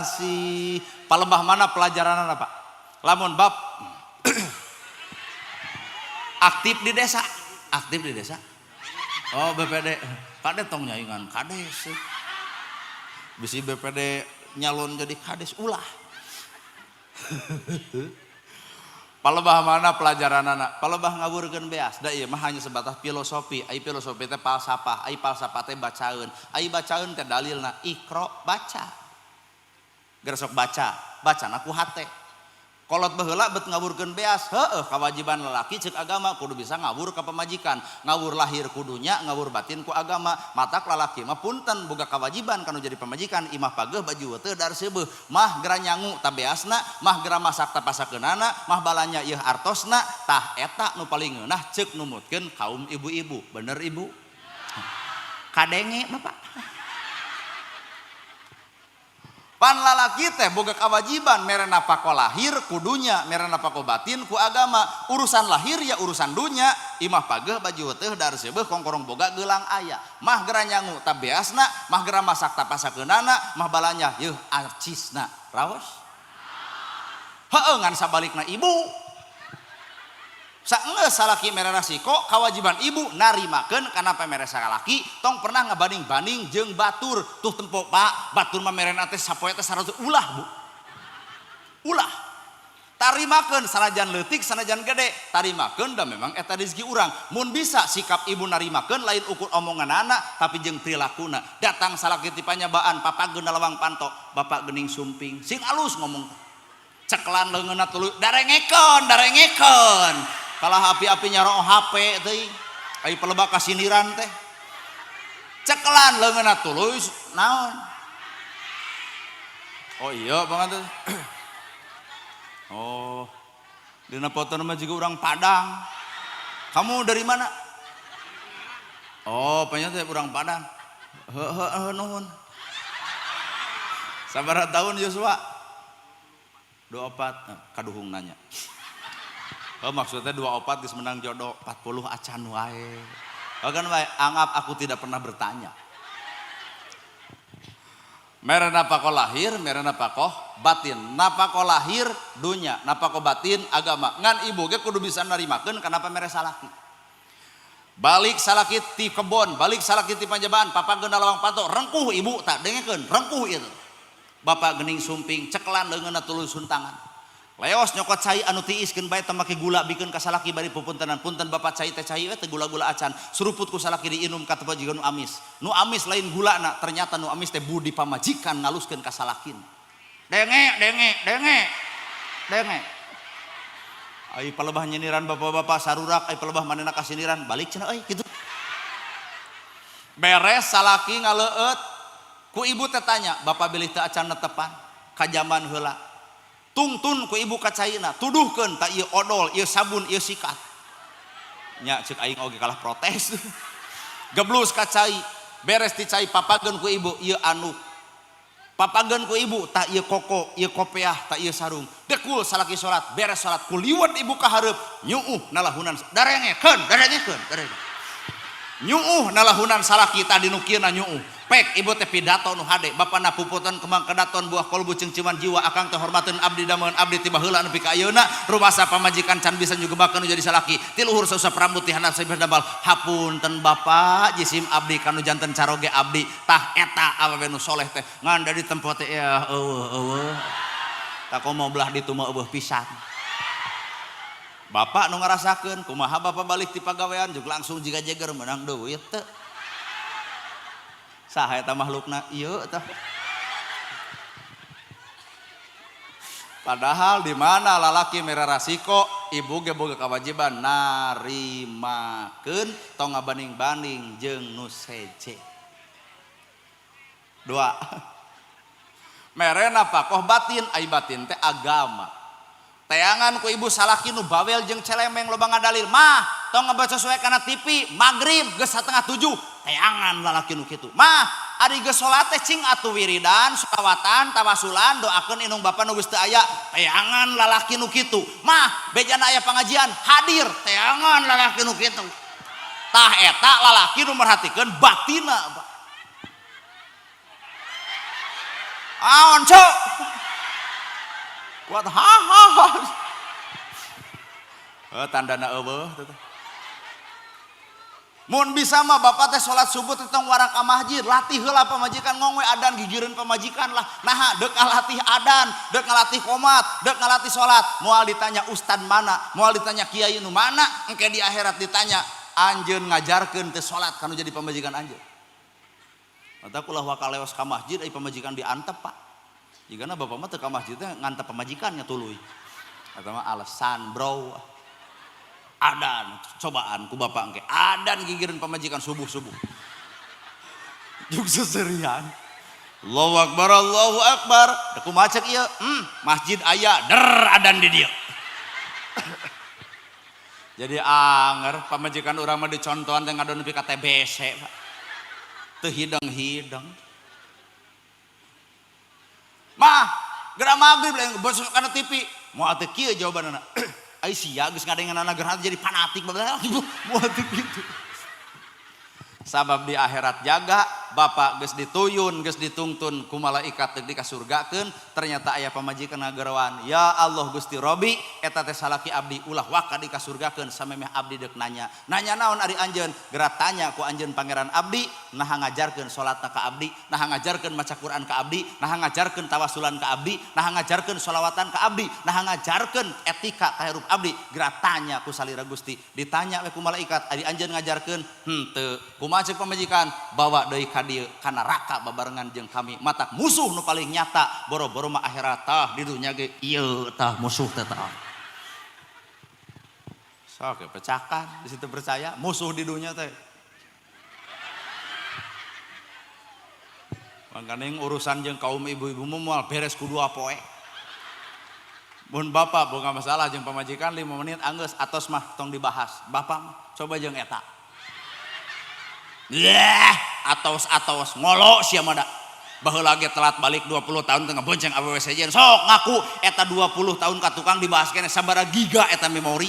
Speaker 2: asih. Palebah mana pelajaran apa? Lamun bab aktif di desa, aktif di desa. Oh BPD, kade tong nyaingan kades. Bisi BPD nyalon jadi kades ulah. Palebah mana pelajaran anak? Palebah ngaburkeun beas. Da ieu mah hanya sebatas filosofi. Ai filosofi teh falsafah, ai falsafah teh bacaeun. Ai bacaeun teh dalilna iqra baca. Geura sok baca, bacana ku hate. Kolot baheula bet ngaburkeun beas, heueuh kewajiban lalaki ceuk agama kudu bisa ngawur ka pamajikan. Ngawur lahir kudunya, ngawur batin ku agama. Matak lalaki mah punten boga kewajiban kanu jadi pamajikan, imah pageuh baju teu dar seubeuh, mah geura nyangu ta beasna, mah geura masak ta pasakeunana, mah balanya ieu artosna, tah eta nu paling ngeunah ceuk numutkeun kaum ibu-ibu. Bener ibu? Kadenge bapak. Pan lalaki teh boga kewajiban mere napako lahir kudunya, mere napako batin ku agama. Urusan lahir ya urusan dunya, imah pageuh baju teuh dar seubeuh kongkorong boga geulang aya. Mah geura nyangu ta beasna, mah geura masak ta pasakeunana, mah balanya yeuh arcisna. Raos? Heueuh ngan sabalikna ibu. Saenggeus salaki mere rasiko, kewajiban ibu narimakeun kana pamere salaki, tong pernah ngabanding-banding jeung batur. Tuh tempo Pak, batur mah merena teh sapoe teh 100 ulah, Bu. Ulah. Tarimakeun sanajan leutik sanajan gede, tarimakeun da memang eta rezeki urang. Mun bisa sikap ibu narimakeun lain ukur omongan anak tapi jeung prilakuna. Datang salaki ti panyabaan, papageun lawang panto, bapak geuning sumping, sing alus ngomong. Ceklan leungeunna tuluy darengekeun, darengekeun. Kalah api-api nyarong HP teuing. Ai pelebak kasindiran teh. Cekelan leungeunna tuluy naon? Oh iya banget tuh. Oh. Dina foto mah juga urang Padang. Kamu dari mana? Oh, panya teh urang Padang. Heuh heuh nuhun. Sabaraha tahun Yosua? 24. Kaduhung nanya. Oh, maksudnya 24 geus menang jodoh, 40 acan wae. Oh kan wae, anggap aku tidak pernah bertanya. Mere napako lahir, mere napako batin. Napako lahir dunya, napako batin agama. Ngan ibu ge kudu bisa narimakeun kenapa mere salaki. Balik salaki ti kebon, balik salaki ti panjabaan, papageun lawang panto, rengkuh ibu tak dengekeun, rengkuh itu. Bapak geuning sumping, ceklan leungeunna tuluy suntangan. Leos nyokot cai anu tiiskeun bae teu make gula bikeun ka salaki bari pupuntenan. Punten bapak cai teh cai we teu gula-gula acan. Suruput ku salaki diinum ka tempat jiga nu amis. Nu amis lain gulana, ternyata nu amis teh budi pamajikan ngaluskeun ka salakin. Denge denge denge. Denge. Ai palebah nyiniran bapak-bapak sarurak, ai palebah manehna kasiniran, balik cenah euy kitu. Beres salaki ngaleueut, ku ibu teh tanya, bapak bilih teu acan netepan ka jaman heula. Tungtun ku ibu kacaina, tuduhkeun ta ieu odol, ieu sabun, ieu sikat. Nya ceuk aing oge kalah protes. Geblus kacai, beres ti cai papageun ku ibu ieu anduk. Papageun ku ibu ta ieu koko, ieu kopeah, ta ieu sarung. Dekul salaki salat, beres salat ku liwet ibu ka hareup, nyuuh nalahunan darengekeun, darengekeun, darengekeun. Nyuuh nalahunan salaki tadi nu kieuna nyuuh. Pek ibu teh pidato nu hade, bapana puputan kembang kedaton buah kolbu cengciman jiwa akang teh hormateun abdi dameun abdi ti baheula nepi ka ayeuna rumasa pamajikan can bisa nyugebakeun nu jadi salaki ti luhur sausap rambut ti handap saibah dabal hapunten bapak jisim abdi kanu janten caroge abdi tah eta awewe nu soleh teh ngan da di tempat teh ya eueuh eueuh tak komo belah ditu mah eueuh pisan. Bapak nu ngarasakeun kumaha bapak balik ti pagawean jeung langsung jiga jeger menang duit teu. Saha eta makhlukna ieu tah. Padahal di mana lalaki mere rasiko, ibu ge boga kewajiban narimakeun tong ngabanding-banding jeung nu seje. Dua. Mere nafakoh batin, ai batin teh agama. Teangan ku ibu salaki nu bawel jeung celemeng loba ngadalil mah tong ngabaca suwe kana TV magrib geus 6:30 teangan lalaki nu kitu. Mah ari geus salat teh cing atuh wiridan, sholawatan, tawasulan, doakeun indung bapa nu geus teu aya, teangan lalaki nu kitu. Mah bejana aya pangajian hadir, teangan lalaki nu kitu. Tah eta lalaki nu merhatikeun batina, Pak. Aon cok? Kuat ha ha ha. Tandana eueuh teh. Mun bisa mah bapak teh salat subuh teh tong warang ka masjid, latih heula pamajikan ngongwe adan gigireun pamajikan lah. Naha deuk ngalatih adan, deuk ngalatih qomat, deuk ngalatih salat, moal ditanya ustad mana, moal ditanya kiai nu mana, engke di akhirat ditanya anjeun ngajarkeun teh salat kanu jadi pamajikan anjeun. Mata kulah wakaleos ka masjid ai pamajikan diantep, Pak. Jigana bapak mah teu ka masjid teh ngantep pamajikannya tuluy. Eta mah alasan, bro. Adan cobaan ku bapak engke. Adan gigireun pamajikan subuh-subuh. Juk seserian. Allahu akbar, Allahu akbar. Da kumaha cek ieu? Masjid aya, der adan di dieu. Jadi anger pamajikan urang mah dicontohan teh ngadon nepi ka TBC, Pak. Teu hidang-hidang. Mah, geura magrib lain bosok kana TV. Moal teu kieu jawabanna. Ai sia geus ngadengeunana gerhana jadi fanatik bae. Moal teu kitu. Sabab di akhirat jaga bapak geus dituyun geus ditungtun ku malaikat deuk dikasurgakeun, ternyata aya pamajikan ngageroan, ya Allah Gusti Robi eta teh salaki abdi ulah waka dikasurgakeun samemeh abdi deuk nanya. Nanya naon ari anjeun? Geura tanya ku anjeun pangeran abdi, naha ngajarkeun salatna ka abdi, naha ngajarkeun maca Quran ka abdi, naha ngajarkeun tawasulan ka abdi, naha ngajarkeun sholawatan ka abdi, naha ngajarkeun etika ka hirup abdi. Geura tanya ku salira Gusti, ditanya we ku malaikat ari anjeun ngajarkeun henteu. Kumaha ceuk pamajikan? Bawa deui ka dieu ka neraka babarengan jeung kami. Matak musuh nu paling nyata boro-boro mah akhirat tah di dunya ge ieu tah musuh teh tah. Sok pecahkan di situ percaya musuh di dunya teh. Makanya urusan jeung kaum ibu-ibu moal beres ku 2 poe. Mun bapak boga masalah jeung pamajikan 5 menit anggeus atos mah tong dibahas. Bapak mah coba jeung eta. Yeh, atos-atos ngolo sia mah da. Baheula ge telat balik 20 tahun teh ngabonceng awewe sejen. Sok ngaku eta 20 tahun ka tukang dibahas keneh sabaraha giga eta memori.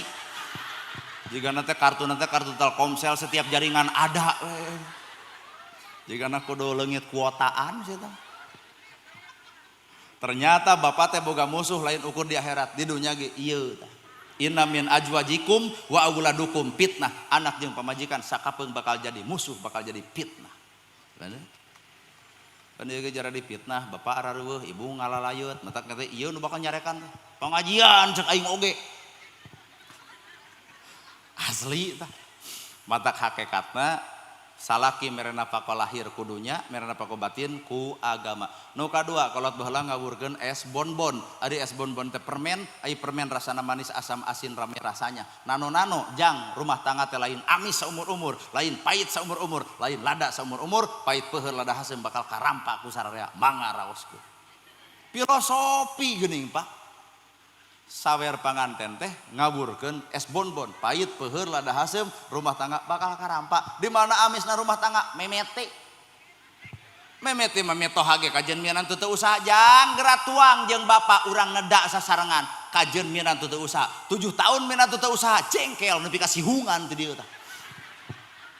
Speaker 2: Jigana teh kartu teh kartu Telkomsel setiap jaringan ada we. Jigana kudu leungit kuotaan sia teh. Ternyata bapak teh boga musuh lain ukur di akhirat, di dunya ge ieu tah. Inna min azwajikum wa auladukum fitnah. Anak jeung pamajikan sakapeung bakal jadi musuh, bakal jadi fitnah. Bener? Kan ieu ge jara dipitnah, bapak arareuweuh, ibu ngalalayut, matak teh ieu nu bakal nyarekan teh. Pengajian cek aing oge. Asli tah. Matak hakikatna salaki mere nafkah lahir kudunya, mere nafkah batin ku agama. Nu kadua kolot baheula ngawurkeun es bonbon. Ari es bonbon teh permen, ai permen rasana manis asam asin rame rasanya. Nano-nano jang rumah tangga teh lain amis saumur-umur, lain pahit saumur-umur, lain lada saumur-umur, pahit peuheur lada haseum bakal karampa ku sararea mangga raoskeun. Filosofi geuning Pak. Sawer panganten teh ngaburkeun es bonbon, pahit peuheur lada haseum, rumah tangga bakal karampa. Di mana amisna rumah tangga? Memete. Memete mah metoha ge kajeun minantu teu usaha, jang geura tuang jeung bapak urang neda sasarengan. Kajeun minantu teu usaha. 7 tahun minantu teu usaha, jengkel nepi ka sihungan teh dieu tah.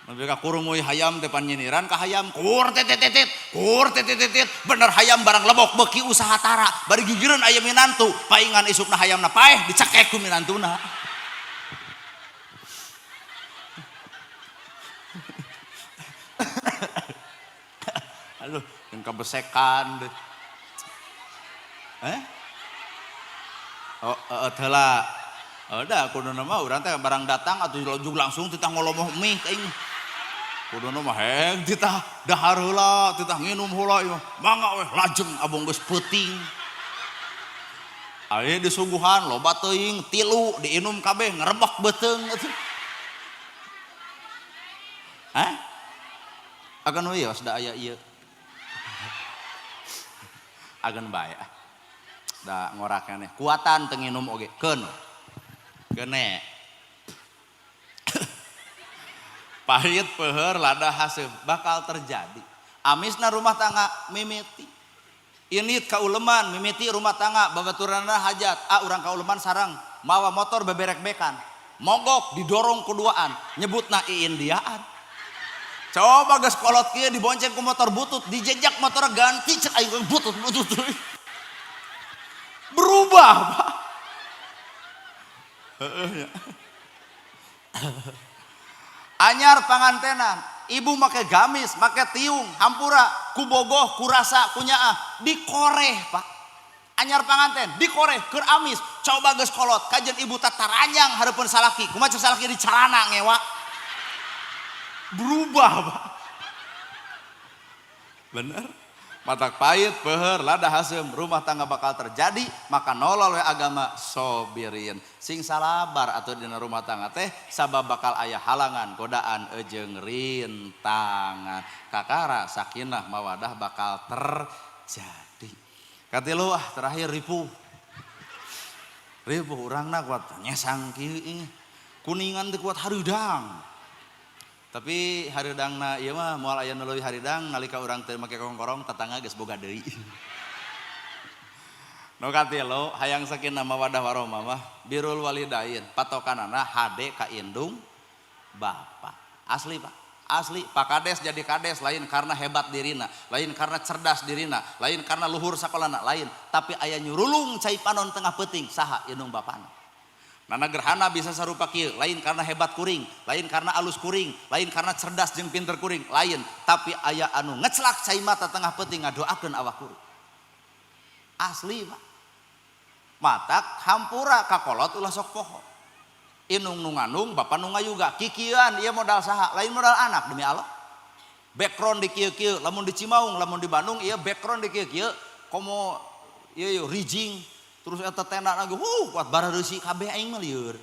Speaker 2: Nepi ka kurumuy hayam teh panyiniran ka hayam kur tetetetet, kur tetetetet, bener hayam barang lebok beuki usaha tara, bari gigireun aya minantu, paingan isukna hayamna paeh dicekek ku minantuna. Aduh, yang kabesekan deh. Oh, heula. Udah, kuduna mah urang teh barang datang atuh langsung titah ngolomoh mie ka aing. Kuduna mah heng titah dahar heula, titah nginum heula ieu. Mangga weh lajeng abong geus peuting. Aya disuguhan loba teuing tilu diinum kabeh ngerebek beuteung atuh. Hah? Akan wios da aya ieu. Agen bae ah. Da ngorak keneh. Kuatan teu nginum oge. Keun. Keune. Pahit peuheur lada haseum bakal terjadi. Amisna rumah tangga mimiti. Init kauleman mimiti rumah tangga babaturanna hajat. Ah urang kauleman sarang mawa motor beberek-bekan. Mogok didorong kuduaan nyebutna iindiaan. Coba geus kolot kieu dibonceng ku motor butut, dijejak motor ganti cek aing butut butut. Berubah, Pak. Heeh ya. Anyar pangantenan, ibu make gamis, make tiung, hampura, ku bogoh, ku rasa, ku nyaah, dikoreh, Pak. Anyar panganten, dikoreh, keur amis, coba geus kolot, kajen ibu tataranjang hareupeun salaki, kumaha cek salaki di calana ngewa. Berubah, Pak. Bener. Matak pahit, peuheur, lada haseum, rumah tangga bakal terjadi, maka nolol we agama sobirin. Sing salabar atuh dina rumah tangga teh sabab bakal aya halangan, godaan jeung rintangan. Kakara sakinah mawadah bakal terjadi. Katilu ah terakhir ripuh. Ripuh urangna kuat nyesang kieu ih. Kuningan teh kuat hareudang. Tapi hareudangna ieu mah moal aya nu leuwih hareudang nalika urang teu make kongkorong tetangga geus boga deui. Nu katilu hayang sakinah mawadah warahmah mah birrul walidain, patokanana hade ka indung bapa. Asli Pak, asli Pak Kades jadi kades lain karena hebat dirina, lain karena cerdas dirina, lain karena luhur sakolana, lain, tapi aya nyurulung cai panon tengah peuting saha indung bapana. Nana gerhana bisa sarupa kieu, lain karena hebat kuring, lain karena alus kuring, lain karena cerdas jeung pinter kuring, lain, tapi aya anu ngecelak cai mata tengah peuting ngadoakeun awak kuring. Asli Pak. Matak hampura kakolot ulah sok poho. Inung nu ngandung, bapa nu ngayuga, kikieuan ieu modal saha, lain modal anak demi Allah. Background di kieu-kieu, lamun di Cimaung, lamun di Bandung ieu background di kieu-kieu, komo ieu ieu rijing. Terus eta tenda lagi, kuat barareusi kabeh aing mah lieur.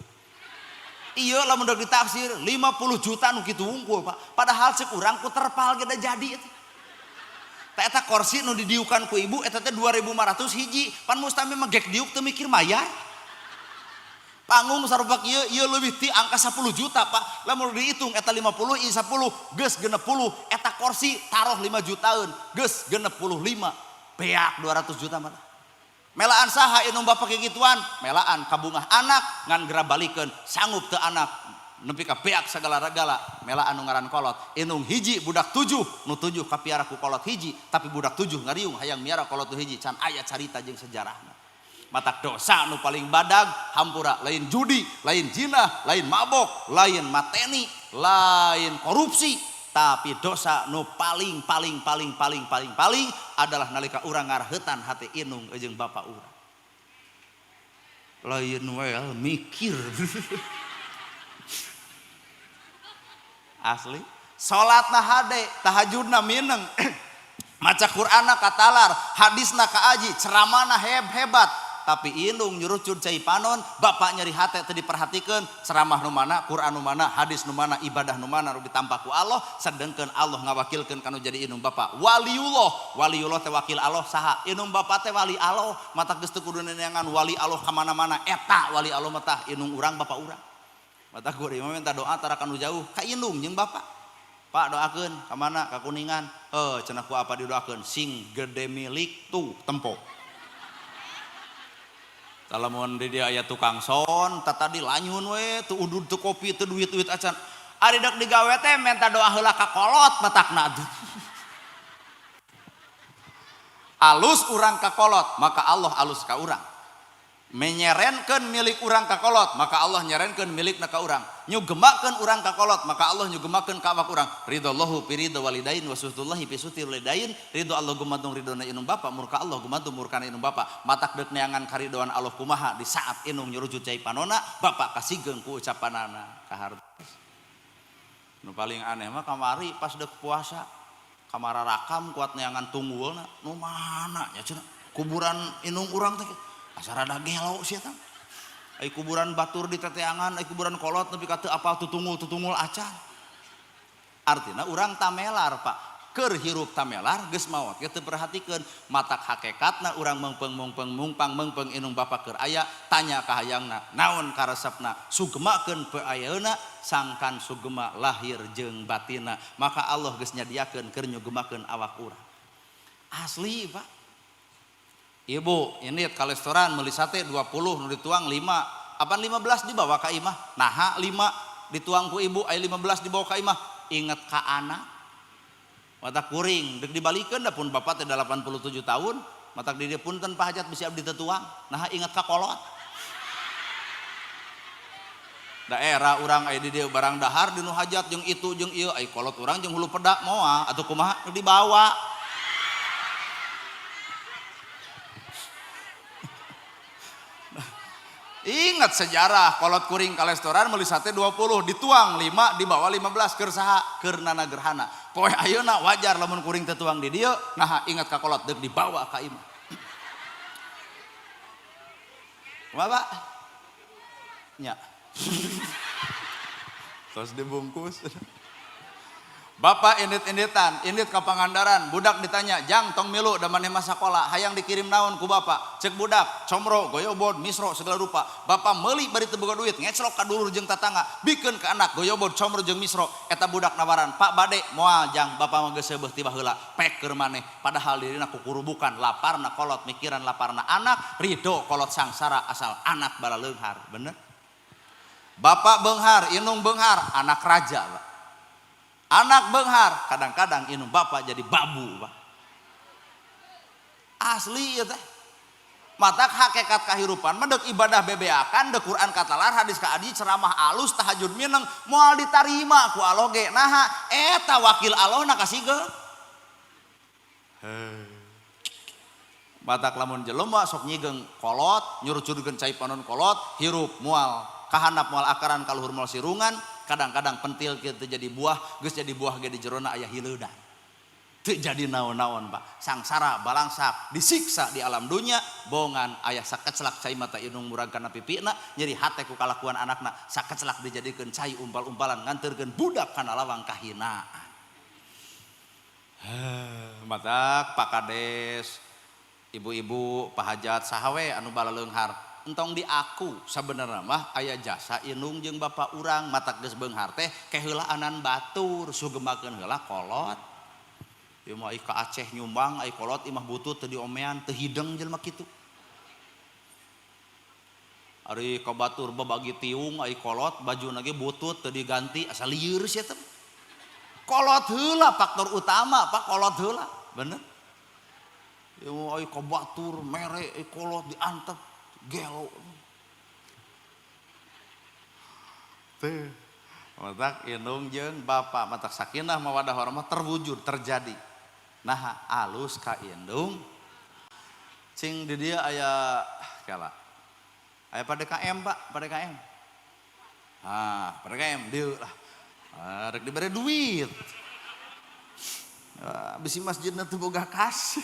Speaker 2: Ieu lamun deuk ditaksir 50 juta nu kitu wungkul, Pak. Padahal cek urang ku terpal ge da jadi eta. Tah eta kursi nu didiukan ku ibu eta teh 2500 hiji, pan mustami mah gek diuk teu mikir mayar. Panggung sarupa kieu ieu leuwih ti angka 10 juta, Pak. Lamun dihitung eta 50 ieu 10 geus 60, eta kursi taruh 5 jutaan, geus 65. Beak 200 juta mah. Melaan saha indung bapa kegituan, melaan kabungah anak ngan gera balikeun sanggup teu anak nepi ka beak sagala-gala, melaan nu ngaran kolot. Indung hiji budak 7, nu 7 kapiara ku kolot hiji, tapi budak 7 ngariung hayang miara kolot nu hiji, can aya carita jeung sejarahna. Matak dosa nu paling badag hampura lain judi, lain zina, lain mabok, lain mateni, lain korupsi, tapi dosa nu paling paling paling paling paling paling adalah nalika urang ngaraheutan hati indung jeung bapa urang. Lain well mikir. Asli salatna hade, tahajudna mineng, maca Qur'anna katalar, hadisna kaaji, ceramahna hebat, tapi indung nyurucud cai panon, bapak nyeri hate teu diperhatikeun, ceramah nu mana, Quran nu mana, hadis nu mana, ibadah nu mana nu ditampa ku Allah, sedengkeun Allah ngawakilkeun kanu jadi indung bapak. Waliullah, waliullah teh wakil Allah saha? Indung bapak teh wali Allah, mata geus teu kudu neneangan wali Allah ka mana-mana, eta wali Allah mah tah indung urang bapak urang. Mata kuring mah minta doa tara kanu jauh ka indung jeung bapak. Pak doakeun ka mana? Ka Kuningan. Heuh cenah ku apa didoakeun? Sing gede milik tuh tempo. Lamun di dia aya tukang son, tadi lanyun we, teu udud teu kopi, teu duit-duit acan. Ari dek digawe teh minta doa heula ka kolot matakna atuh. Alus urang ka kolot, maka Allah alus ka urang. Menyerenkeun milik urang ka kolot, maka Allah nyerenkeun milikna ka urang. Nyugemakeun urang ka kolot, maka Allah nyugemakeun ka awak urang. Ridallahu fi ridha walidain wa suhtullahi fi suhti walidain. Ridho Allah gumantung ridhona indung bapa, murka Allah gumantung murkana indung bapa. Matak deuk neangan karidoan Allah kumaha di saat indung nyurujud cai panona, bapak kasigeung ku ucapanana kahartos. Nu paling aneh mah kamari pas deuk puasa, kamara rakam kuat neangan tunggulna, nu mana nya cenah kuburan indung urang teh. Asa rada gelo sia tah. Ai kuburan batur di teteangan, ai kuburan kolot nepi ka teu apal tutungul-tutungul acan. Artina urang tamelar, Pak. Keur hirup tamelar geus maot ge teu perhatikeun matak hakikatna urang meungpeung-meungpeung mungpang meungpeung indung bapa keur aya tanya ka hayangna naon karesepna sugemakeun pe ayeuna sangkan sugema lahir jeung batinna maka Allah geus nyadiakeun keur nyugemakeun awak urang. Asli Pak. Ibu ini ka restoran meuli sate 20 nu dituang 5 apan 15 dibawa ka imah naha 5 dituang ku ibu aya 15 dibawa ka imah inget ka anak. Mata kuring dek dibalikeun da pun bapak teh 87 tahun matak di dieu punten Pak Hajat bisi abdi teu tuang nah inget ka kolot. Daerah urang aya di dieu barang dahar di nu hajat jeung itu jeung ieu ai kolot urang jeung hulu pedak moal atuh kumaha nu dibawa. Ingat sejarah kolot kuring ka restoran meuli sate 20 dituang 5 dibawa 15 keur saha keur nana gerhana. Poe ayeuna wajar lamun kuring teu tuang di dieu nah ingat ka kolot deuk dibawa ka imah. Kumaha Pak? Nya. Terus dibungkus. Bapak indit-inditan, indit ka Pangandaran, budak ditanya, "Jang tong milu da maneh mah sakola, hayang dikirim naon ku bapak?" Cek budak, comro, goyobod, misro segala rupa. Bapak meuli bari teu boga duit, ngeclok ka dulur jeung tatangga, bikeun ka anak goyobod, comro jeung misro. Eta budak nawaran, "Pak bade moal jang, bapak mah geus seubeuh ti baheula, pek keur maneh." Padahal dirina kukurubukan, laparna kolot, mikiran laparna anak, ridho kolot sangsara asal anak balaleunghar, bener? Bapak beunghar, indung beunghar, anak raja, Pak. Anak benghar, kadang-kadang indung bapak jadi babu, Pak. Asli ya teh. Matak hakikat kahirupan mah deuk ibadah bebeakan, deuk Quran katalar, hadis ka adi, ceramah alus, tahajud mineng, moal ditarima ku Allah ge. Naha eta wakil Allah na kasigeung. Matak lamun jelema sok nyigeung kolot, nyurucurkeun cai panon kolot, hirup moal kahandap moal akaran kaluhur moal sirungan. Kadang-kadang pentil kieu teu jadi buah, geus jadi buah ge di jerona aya hileudan. Teu jadi naon-naon, Pak. Sangsara balangsak, disiksa di alam dunya, bongan aya sakeclak cai mata indung murag kana pipina, nyeri hate ku kalakuan anakna, sakeclak dijadikeun cai umpal-umpalan nganterkeun budak kana lawang kahinaan. Matak Pak Kades, ibu-ibu, Pak Hajat saha we anu balaleunghar. Entong di aku sabenerna mah aya jasa indung jeung bapak urang matak geus beunghar teh keheulaanan batur sugemakeun heula kolot. Ieu mah ka Aceh nyumbang ai kolot imah butut teu diomean teu hideng jelema kitu. Ari ka batur babagi tiung ai kolot bajuna ge butut teu diganti asa lieur sia teh. Kolot heula faktor utama Pak, kolot heula bener. Ieu mah ai ka batur mere ai kolot diantep gelo. Teh matak indung jeung bapak matak sakinah mawadah warahmah terwujud terjadi. Nah alus ka indung cing di dia aya kala. Aya Pak DKM Pak, Pak DKM. Ah, Pak DKM dieu lah. Ah, rek dibere duit. Ah, bisi masjidna teu boga kas.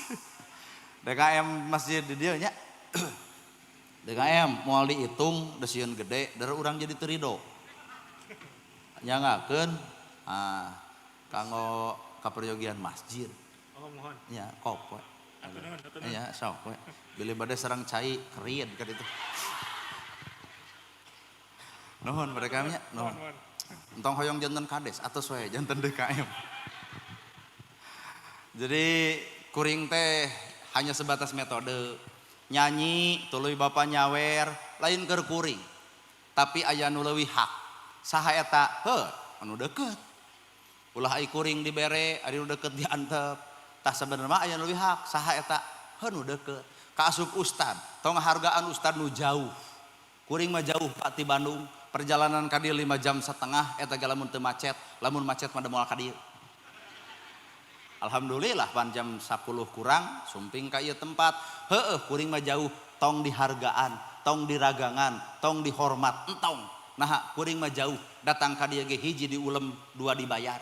Speaker 2: DKM masjid di dieu nya. DKM moal dihitung desieun gede dari urang jadi teu rido. Nyangakeun ah kanggo kaperyogian masjid.
Speaker 3: Oh mohon.
Speaker 2: Nya kop we. Nya sok we. Bilih bade sareng cai kerid ka ditu. Nuhun mereka nya, nuhun. Entong hoyong janten kades atos we janten DKM. Jadi kuring teh hanya sebatas metode. Nyanyi tuluy bapak nyawer lain keur kuring tapi aya nu leuwih hak saha eta heuh anu deukeut ulah ai kuring dibere ari nu deukeut diantep tah sabenerna mah aya nu leuwih hak saha eta heuh nu deukeut kaasup ustad tong hargaan ustad nu jauh kuring mah jauh Pak ti Bandung perjalanan ka dieu 5,5 jam eta ge lamun teu macet lamun macet mah moal ka dieu. Alhamdulillah pan jam 10 kurang sumping ka ieu tempat. Heueuh kuring mah jauh tong dihargaan, tong diragangan, tong dihormat, entong. Nah kuring mah jauh datang ka dieu ge hiji diulem, dua dibayar.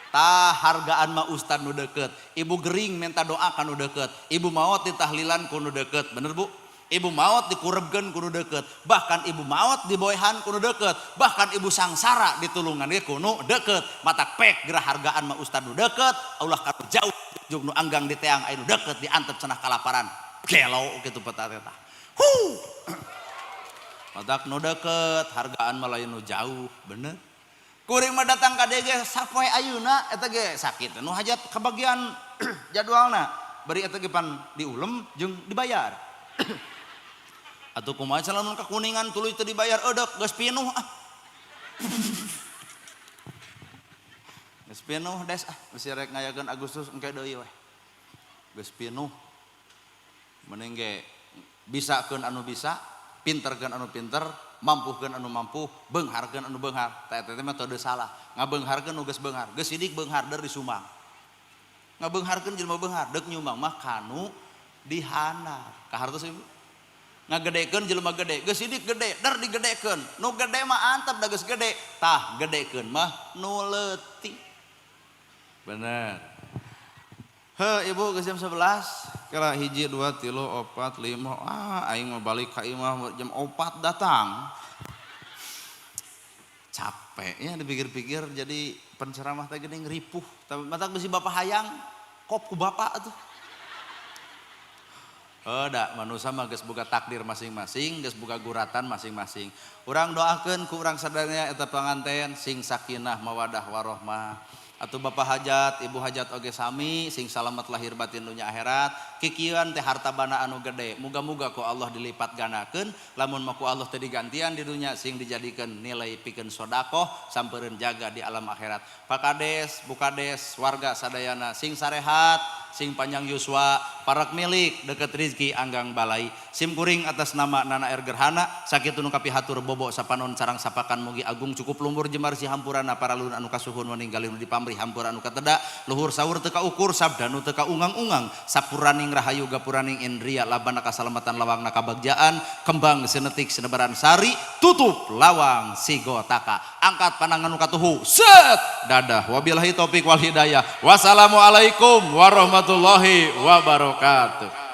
Speaker 2: Tah hargaan mah ustad nu deukeut. Ibu gering minta doa ka nu deukeut. Ibu maot ditahlilan ku nu deukeut. Bener Bu? Ibu maot dikurebkeun ku nu deukeut, bahkan ibu maot diboehan ku nu deukeut, bahkan ibu sangsara ditulungan ge ku nu deukeut. Matak pek gerah hargaan mah ustad nu deukeut, ulah ka nu jauh juk nu anggang diteang aya nu deukeut diantep cenah kalaparan. Gelo kitu peta teh tah. Huh. Matak nu deukeut hargaan mah lain nu jauh, bener. Kuring mah datang ka dieu ge sapoe ayeuna eta ge sakit nu hajat kebagian jadwalna. Bari eta ge pan diulem jeung dibayar. Atuh kumaha lamun ka Kuningan tuluy teu dibayar eudek geus pinuh ah. Geus pinuh des ah bisi rek ngayakeun Agustus engke deui weh. Geus pinuh. Mending ge bisakeun anu bisa, pinterkeun anu pinter, mampuhkeun anu mampu, beungharkeun anu beunghar. Tah eta teh mah teu salah. Ngabeungharkeun nu geus beunghar, geus sidik beunghar der disumbang. Ngabeungharkeun jelema beunghar, deuk nyumbang mah kanu dihandap. Kahartos ibu? Ngagedekeun jelema gede, geus sidik gede, der digedekeun. Nu gede mah antep da geus gede, tah gedekeun mah nu leutik. Bener. Heuh ibu geus jam 11, kira 1 2 3 4 5, ah aing mah balik ka imah jam 4 datang. Capek ya dipikir-pikir jadi penceramah teh geuning ripuh. Tapi matak bisi bapak hayang kop ku bapak atuh. Oh, da manusia mah geus boga takdir masing-masing, geus boga guratan masing-masing. Urang doakeun ku urang sadayana eta panganten sing sakinah mawadah warohmah. Atuh bapak hajat, ibu hajat oge sami sing salamet lahir batin dunya akhirat. Kikieuan teh harta bana anu gede. Muga-muga ku Allah dilipat gandakeun, lamun mah ku Allah teu digantian di dunya sing dijadikeun nilai pikeun sodakoh sampereun jaga di alam akhirat. Pak Kades, Bu Kades, warga sadayana sing sarehat, sing panjang yuswa, parak milik deket rizki anggang balai. Sim kuring atas nama Nana R Gerhana, sakitu nu kapihatur bobo sapanon carang sapakan mugi agung cukup lumbur jemar si hampurana para luhur anu kasuhun meninggalin nu dipamrih hampura anu kateda luhur sahur teu kaukur sabda nu teu kaungang-ungang sapuraning rahayu gapuraning indria labana kasalamatan lawangna kabagjaan kembang senetik senebaran sari tutup lawang sigotaka angkat pandangan nu katuhu set dadah wabillahi taufik wal hidayah wassalamualaikum warahmatullahi wabarakatuh.